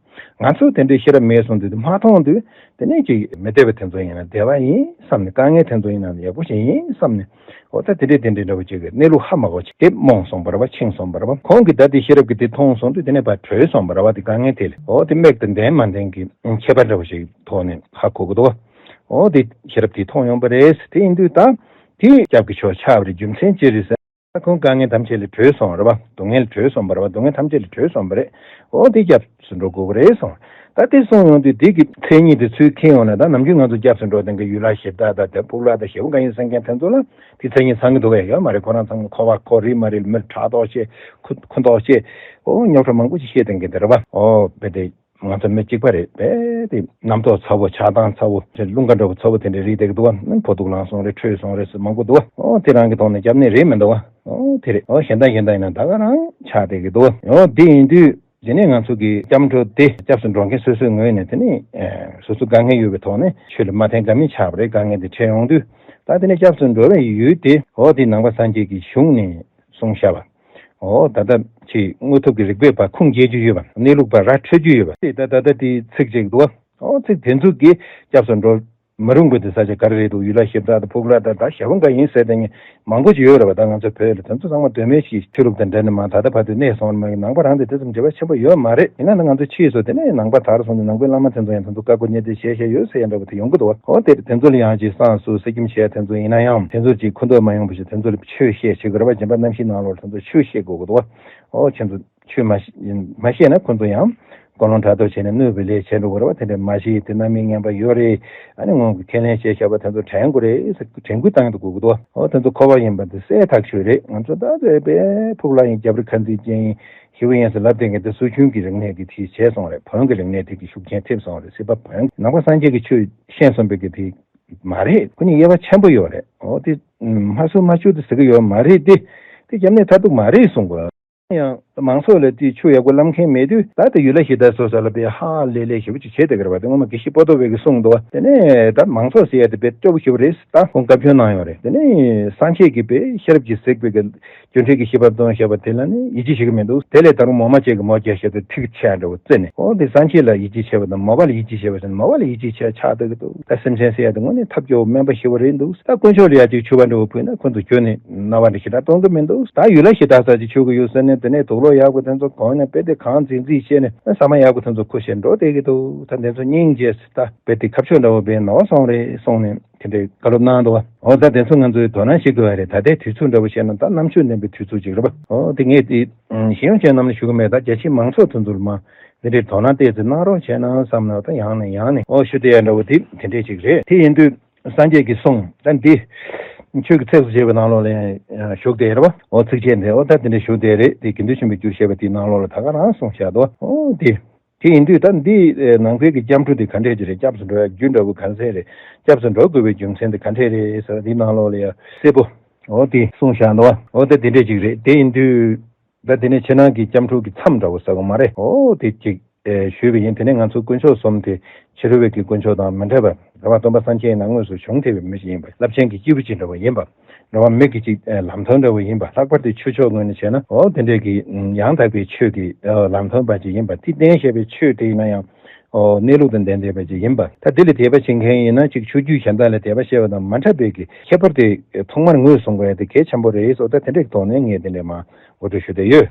ང་ཚོ་དེ་འདྲའི་ཤེས་རབ་མེད་སོང་དུས་དེ་མ་མཐོང་དུས་དེ་ནས་ཅིག་མི་བདེ་བ་དེ་ཚོ་ཡིན་ན་བདེ་བ་ཡིན་བསམ་ནས། དཀའ་ངལ་དེ་ཚོ་ཡིན་ན་ཡག་པོ་ཞིག་ཡིན་བསམ་ནས། འོ་ད་དེ་འདྲས་དེ་འདྲས་འདྲ་བོ་ཅིག་གི་གནས་ལུགས་ཧ་མ་གོ་ཅིག་དེ་རྨོངས་སོང་བ་རེད་བ། བྱིང་སོང་བ་རེད་བ། གོང་གི་ད་དེ་ཤེས་རབ་ཀྱིས་དེ་མཐོང་སོང་དུས་དེ་ནས་ཕར་གྲོལ་སོང་བ་རེད་བ། དེ་དཀའ་ངལ་དེ་ལས། འོ་དེ་རྨེག་དང་ལྡན་མ་ལྡན་གྱི་ཁྱད་པར་འདྲ་བོ་ཞིག་ཐོག་ནས་ཧ་གོ་གི་འདུག་བ། འོ་དེ་ཤེས་རབ་དེ་མཐོང་ཡོང་པ་རེད། དེ་ཡིན་དུས་ད་དེ་སྐྱབས་ཀྱི་མཆོག་ཆགས་པ་རེད། རྒྱུ་མཚན་ཅི་རེད་ཟེར། ཁོང་དཀའ་ངལ་ཐམས་ཅད་ལས་གྲོལ་སོང་རེད་བ། སྡུག་བསྔལ་གྲོལ་སོང་བ་རེད་བ། སྡུག་བསྔལ་ཐམས་ཅད་ལས་གྲོལ་སོང་བ་རེད། འོ་དེ་སྐྱབས་སུ་འགྲོ་དགོས་པ་རེད་གསུངས། ད་དེ་གསུངས་ཡོང་དུས་དེ་གི་མཚན་ཉིད་དེ་ཚུར་མཁྱེན་ཡོང་ན། ད་ནམ་རྒྱུན་ང་ཚོ་སྐྱབས་སུ་འགྲོ་དེང་གི་ཡུལ་ལྷ་གཞི་བདག་དང་དེ་ཕུག་ལྷ་དང་ཞེ་པོ་འགའ་ཡིན་ཟེར་མཁན་དེ་ཚོ་ལ་དེ་མཚན་ཉིད་ཚང་གི་འདུག་གས། ཡོད་མ་རེད། ཁོ་རང་ཚང་མ་འཁོར་བ་འཁོར་རེད་མ་རེད། མི་ཕྲག་དོག་བྱས། ཁུ་ཁུ་མདོག་བྱས། འོ་རྙོག་དྲ་མང་པོ་ཅིག་བཤད་དེང་གི་དེ་རེད་བ། འོ་དཔེ་དེ། ང་ཚོ་མི་གཅིག་པ་རེད་པས། དེ་རྣམ་རྟོག་ཚ་བོ། ཆགས་སྡང་ཚ་བོ། རླུང་ཁ་འདྲ་བོ་ཚ་བོ་དེ་འདྲ་རེད་བསྡད་ཀྱི་འདུག་བ། ཕོ་ཐུག་ལངས་སོང་རེད། ཁྲོས་སོང་རེད་ཟེར་མང་པོ་འདུག་བ། ཨོ་དེ་རང་གི་ཐོག་ནས་སྐྱབས་གནས་རེད་མི་འདུག་བ། ཨོ་དེ་རེད། ཨོ་གཞན་དག་གཞན་དག་ཡིན་ན་ད་ག་རང་ཆགས་བསྡད་ཀྱི་འདུག་བ། ཨོ་དེ་ཡིན་དུས་དེ་ནས་ང་ཚོ་གི་སྐྱབས་འགྲོ་དེ་སྐྱབས་སུ་འགྲོ་མཁན་སོ་སོའི་ངོས་ནས་དེ་ནས་སོ་སོ་དཀའ་ངལ་ཡོད་པའི་ཐོག་ནས་ཆོས་ལ་མ་བརྟེན་དགའ་མི་ཆགས་པ་རེད། དཀའ་ངལ་དེ་འཕྲད་ཡོང་དུས་ད་དེ་ནས་སྐྱབས་སུ་འགྲོ་བའི་ཡུལ་དེ་ཨོ་དེ་ནང་པ་སངས་རྒྱས་ཀྱི་གཞུང་ནས་གསུངས་བཞག་པ། ཨོ་ད་ལྟ་ཅིག་དངོས་ཐོབ་ཀྱི་རིགས་པས་ཕར་ཁུངས་སྐྱེལ་རྒྱུ་ཡོད་པ། གནས་ལུགས་ཕར་ར་འཕྲོད་རྒྱུ་ཡོད་པ། དེ་ད་ད་ལྟ་དེའི་ཚིག་ཅིག་འདུག་བ། ཨོ་ཚིག་དེ་ཚོ་གིས་སྐྱབས་སུ་འགྲོ་མི་རུང་བའི་དེ་ས་ཆ་ག་རེ་རེད་འདུག། ཡུལ་ལྷ་གཞི་བདག་དང་ཕུག་ལྷ་དང་ད་ཞེ་པོ་འགའ་ཡིན་ཟེར་དེ་ངས་མང་པོ་ཅིག་ཡོད་རེད་བ། ད་ང་ཚོ་བོད་ལ་དེ་ཚོ་ཚང་མ་དོན་མེད་ཞིག་ཆོས་ལུགས་དང་འབྲེལ་ནས་མ་ད་ལྟ་བར་དུ་གནས་སོང་བ་མ་གི་ནང་པ་རང་དེ་དེ་ཙམ་འབྲེལ་བ་ཆེན་པོ་ཡོད་མ་རེད། ཡིན་ན་ད་ང་ཚོ་ཕྱིས་སུ་དེ་ནས་ནང་པ་དར་སོང་དུས་ནང་པའི་བླ་མ་དེ་ཚོ་ཡང་དེ་ཚོ་བཀའ་བསྒོ་བརྙས་བཅོས་བྱས་བྱས་ཡོད་ཟེར་ཡ་འདྲ་བོ་དེ་ཡོང་གི་འདུག་བ། ཨོ་དེ་དེ་ཚོ་ལ་ཡང་ཅིག་བསམ་སུ་གཟིགས་རྒྱུ་བྱས་དེ་ཚོ་ཡིན་ན་ཡང་དེ་ཚོར་ཅིག་ཁུ་འདོད་མ་ཡོང་བ་ཞིག་དེ་ཚོ་ལ་ཆོས་བཤད་བྱེད་དགོས་རེད་བ། སྦྱིན་པ་རྣམ་བཞིའི་ནང་ལོགས་དེ་ཚོ་ཆོས་བཤད་དགོས་ཀྱི་འདུག་བ། ཨོ་ཁྱེད་ཚོ་ཆོས་མ་ཤེས་མ་ཤེས་ན་ཁོ་ཚོ་ཡང་ཀུན་སློང་ཕྲག་དོག་བྱས་ནས་གནོད་པའི་ལས་བྱས་འགྲོ་དགོས་རེད་བ། དེ་འདྲ་མ་ཤེས་དེ་རྣམ་སྨིན་ངན་པ་ཡོད་རེད། ཨ་ནི་སྔོན་གྱི་ཁས་ལེན་བྱས་བཞག་པ་དེ་ཚོ་དྲན་དགོས་རེད་ཟེར་དྲན་སྐུལ་བཏང་དགོས་ཀྱི་འདུག་བ། ཨོ་དེ་ཚོ་འཁོར་བ་ཡིན་པ་དེ་གསལ་ཐག་ཆོད་རེད། ང་ཚོ་ད་ཚོད་པའི་ཕུག་ལ་ཡིན། རྒྱབ་རི་ཁ་འཛིན་ཅན་ཡིན། ཞེ་པོ་ཡིན་ཟེར་ལབ་བསྡད་མཁན་དེ་སུ་ཆུང་གི་རིག་གནས་ཀྱི་དེ་བྱས་སོང་རེད། བོན་གྱི་རིག་གནས་དེ་གི་ཤུགས་རྐྱེན་ཐེབས་སོང་རེད། སྲིད་པ་བོན་ནང་པ་སངས་རྒྱས་ཀྱི་ཆོས་ཤེས་སོང་བའི་གི་དེ་མ་རེད། ཁོ་གཉིས་དབྱེ་བ་ཆེན་པོ་ཡོད་རེད། འོ་དེ་མ་སུ་མ་ཆུ་དེ་ཟེར་གི་ཡོད་མ་རེད། དེ་དེ་སྐྱབས་གནས་མཐར་ཐུག་མ་རེད་གསུང་དགོས། ཡང་མང་ཚོགས་ལ་དེ་ཆོས་ཡག་པོ་བསླབ་མཁན་མེད་དུས་ད་དེ་ཡུལ་ལྷ་གཞི་བདག་སོགས་ལ་དཔེ་ཧ་ལས་ལས་ཞེ་པོ་ཅིག་བྱས་བསྡད་ཀྱི་རེད་པ། དེ་ངོ་མ་དགེ་བཤེས་པོ་ཏོ་བས་ཀྱིས་གསུངས་འདུག་བ། དེ་ནས་ད་མང་ཚོགས་ཟེར་ཡ་དེ་དཔེ་སྐྱོ་པོ་ཞེ་པོ་རེད། ད་ཁོང་བཀའ་བཀྱོན་གནང་ཡོད་རེད། དེ་ནས་སངས་རྒྱས་ཀྱིས་དཔེ་ཤེས་རབ་ཀྱིས་གཟིགས་པའི་གི་སྒྱུ་འཕྲུལ་གྱི་བཞི་པ་སྟོན་བཞག་པ་དེ་ལ་ནི་ཡིད་ཆེས་བྱེད་ཀྱི་མི་འདུག། དེ་ལས་ད་རུང་མོ་མ་ཅིག་གིས་མོ་རྒྱ་ཤེས་དུ་ཐིག་ཆེ་འདྲ་བོ་བརྩེ་ནས། འོ་དེ་སངས་རྒྱས་ལ་ཡིད་ཆེས་བྱས་པ་དང་མོ་པ་ལ་ཡིད་ཆེས་བྱས་པ་དང་མོ་པ་ལ་ཡིད་ཆེས་བྱས་ཆགས་བསྡད་ཀྱི་འདུག། ད་སེམས་ཅན་ཟེར་ཡ་དེ་དངོས་གནས་ཐབས་སྐྱོ་བོ་དམན་པ་ཞེ་པོ་རེད་འདུག། ད་དཀོན་མཆོག་ལ་ཡ་ཅིག་མཆོད་པ་འདྲ་བོ་ཕུལ་ན་ཁོ་ཚོ་ཁྱོན་ནས་རྣ་བ་འདྲ་ཞེ་དྲག་གཏོང་གི་མི་འདུག། ད་ཡུལ་ལྷ་གཞི་བདག་ས་ཅིག་མཆོད་ཀྱི་ཡོད་ཟེར་ནས་དེ་ནས་དུག་ལོག་ཡག་པོ་དེ་ཚོ་གོན་ནས་དཔེ་དེ་གང་མཛེས་མཛེས་བྱས་ནས་ཟ་མ་ཡག་པོ་དེ་ཚོ་ཁུར་བཞིན་འགྲོ་བསྡད་ཀྱི་འདུག། ད་དེ་ཚོ་སྙིང་རྗེ་ད་དཔེ་དེ་ཁ་ཕྱོགས་འདྲ་བོ་བས་ནོར་སོང་རེད་གསུངས་ནས། དེ་འདྲའི་བཀའ་སློབ་གནང་འདུག་བ། འོ་ད་དེ་ཚོ་ང་ཚོས་དོ་སྣང་བྱེད་དགོས་པ་རེད། ད་ལྟའི་དུས་ཚོད་འདྲ་བོ་བཤད་ན་ད་རྣམ་དཔྱོད་ལྡན་པའི་དུས་ཚོད་ཅིག་རེད་པ། འོ་དེ་ངས་དེ་ཞེ་ཡོང་ཅན་ནམ་ལ་ཞུ་གི་མེད། ད་རྒྱ་ཆེའི་མང་ཚོགས་དེ་ཚོར་མ་དེ་འདྲའི་དོ་སྣང་ཏོག་ཙམ་གནང་རོགས་བྱས་ན་བསམ་ན། ད་ཡང་ནས་ཡང་ནས་འོ་ཞུ་བསྡད་ཡ་འདྲ་བོ་དེ་དེ་འདྲས་ཅིག་རེད། དེ་ཡིན་དུས་སངས་རྒྱས་ཀྱིས་གསུངས། ད་འདི་ཆོས་ཀྱི་ཚིགས་སུ་བཅད་པའི་ནང་ལོགས་ལ་ཡང་བཞུགས་བསྡད་ཡོད་རེད་པ། འོ་ཚིགས་བཅད་འདི་འོ་ད་དེ་འདྲས་བཞུགས་བསྡད་རེད། དེ་དགེ་འདུན་ཆེན་པོའི་རྒྱུད་བཤད་པ་དེའི་ནང་ལོགས་ལ་ད་ག་རང་གསུངས་བཞག་འདུག། འོ་དེ། དེ་ཡིན་དུས་ད་འདི་ནང་པའི་གི་སྐྱབས་འགྲོ་དེ་ག་འདྲས་ཅིག་རེད། སྐྱབས་སུ་འགྲོ་ཡ་རྒྱུ་འདྲ་བོ་ག་ཚད་རེད། སྐྱབས་སུ་འགྲོ་དགོས་པའི་རྒྱུ་མཚན་དེ་ག་འདྲས་རེད་ཟེར་བ་འདིའི་ནང་ལོགས་ལ་ཡ་གསལ་པོ་འོ་དེ་གསུངས་བཞག་འདུག་བ། འོ་ད་དེ་འདྲས་ཅིག་རེད། དེ་ཡིན་དུས་ ད་དེ་ནས་ཕྱི་ནང་གི་སྐྱབས་འགྲོ་གི་མཚམས་འདྲ་བོ་ཟེར་བ་མ་རེད། འོ་དེ་ཅིག་ཨེ་ཞུས་པ་ཡིན། དེ་ནས་ང་ཚོ་དཀོན་མཆོག་གསུམ་དེ་ཕྱི་རོལ་པའི་གི་དཀོན་མཆོག་དང་མི་འདྲ་བར་རེད་བ། སྟོན་པ་སངས་རྒྱས་ཡིན་ན་དངོས་སུ་བྱུང་བསྡད་པའི་མི་ཞིག་ཡིན་པ། རླབས་ཆེན་གྱི་སྐྱེས་བུ་ཅིག་འདྲ་བོ་ཡིན་པ། རེད་བ། མི་གི་ཅིག་ཨེ་ལམ་སྟོན་འདྲ་བོ་ཡིན་པ། ལྷག་པར་དུ་ཆོས་ཕྱོགས་ངོས་ནས་བྱས་ན་འོ་དེ་འདྲས་ཀྱི་ཡང་དག་པའི་ཆོས་ཀྱི་ཨེ་ལམ་སྟོན་པ་ཅིག་ཡིན་པ། དེ་བསྟན་བཞག་པའི་ཆོས་དེ་ཡིན་ན་ཡང་འོ་གནས་ལུགས་དང་ལྡན་བསྡད་པ་ཅིག་ཡིན་པ། ད་དེ་ལ་དད་པ་བྱེད་མཁན་ཡིན་ན་ཅིག་ཆོས་བརྒྱུད་གཞན་དག་ལ་དད་པ་བྱས་པ་དང་མ་འདྲ་བའི་གི་ཁྱད་པར་དེ་ཐོག་མར་ངོས་བཟུང་དགོས་ཡ་དེ་གལ་ཆེན་པོ་རེད་སོགས། ད་དེ་འདྲས་ཀྱི་ཐོག་ནས་ངས་དེ་འདྲས་མ་ངོ་སྤྲོད་ཞུ་བསྡད་ཡོད།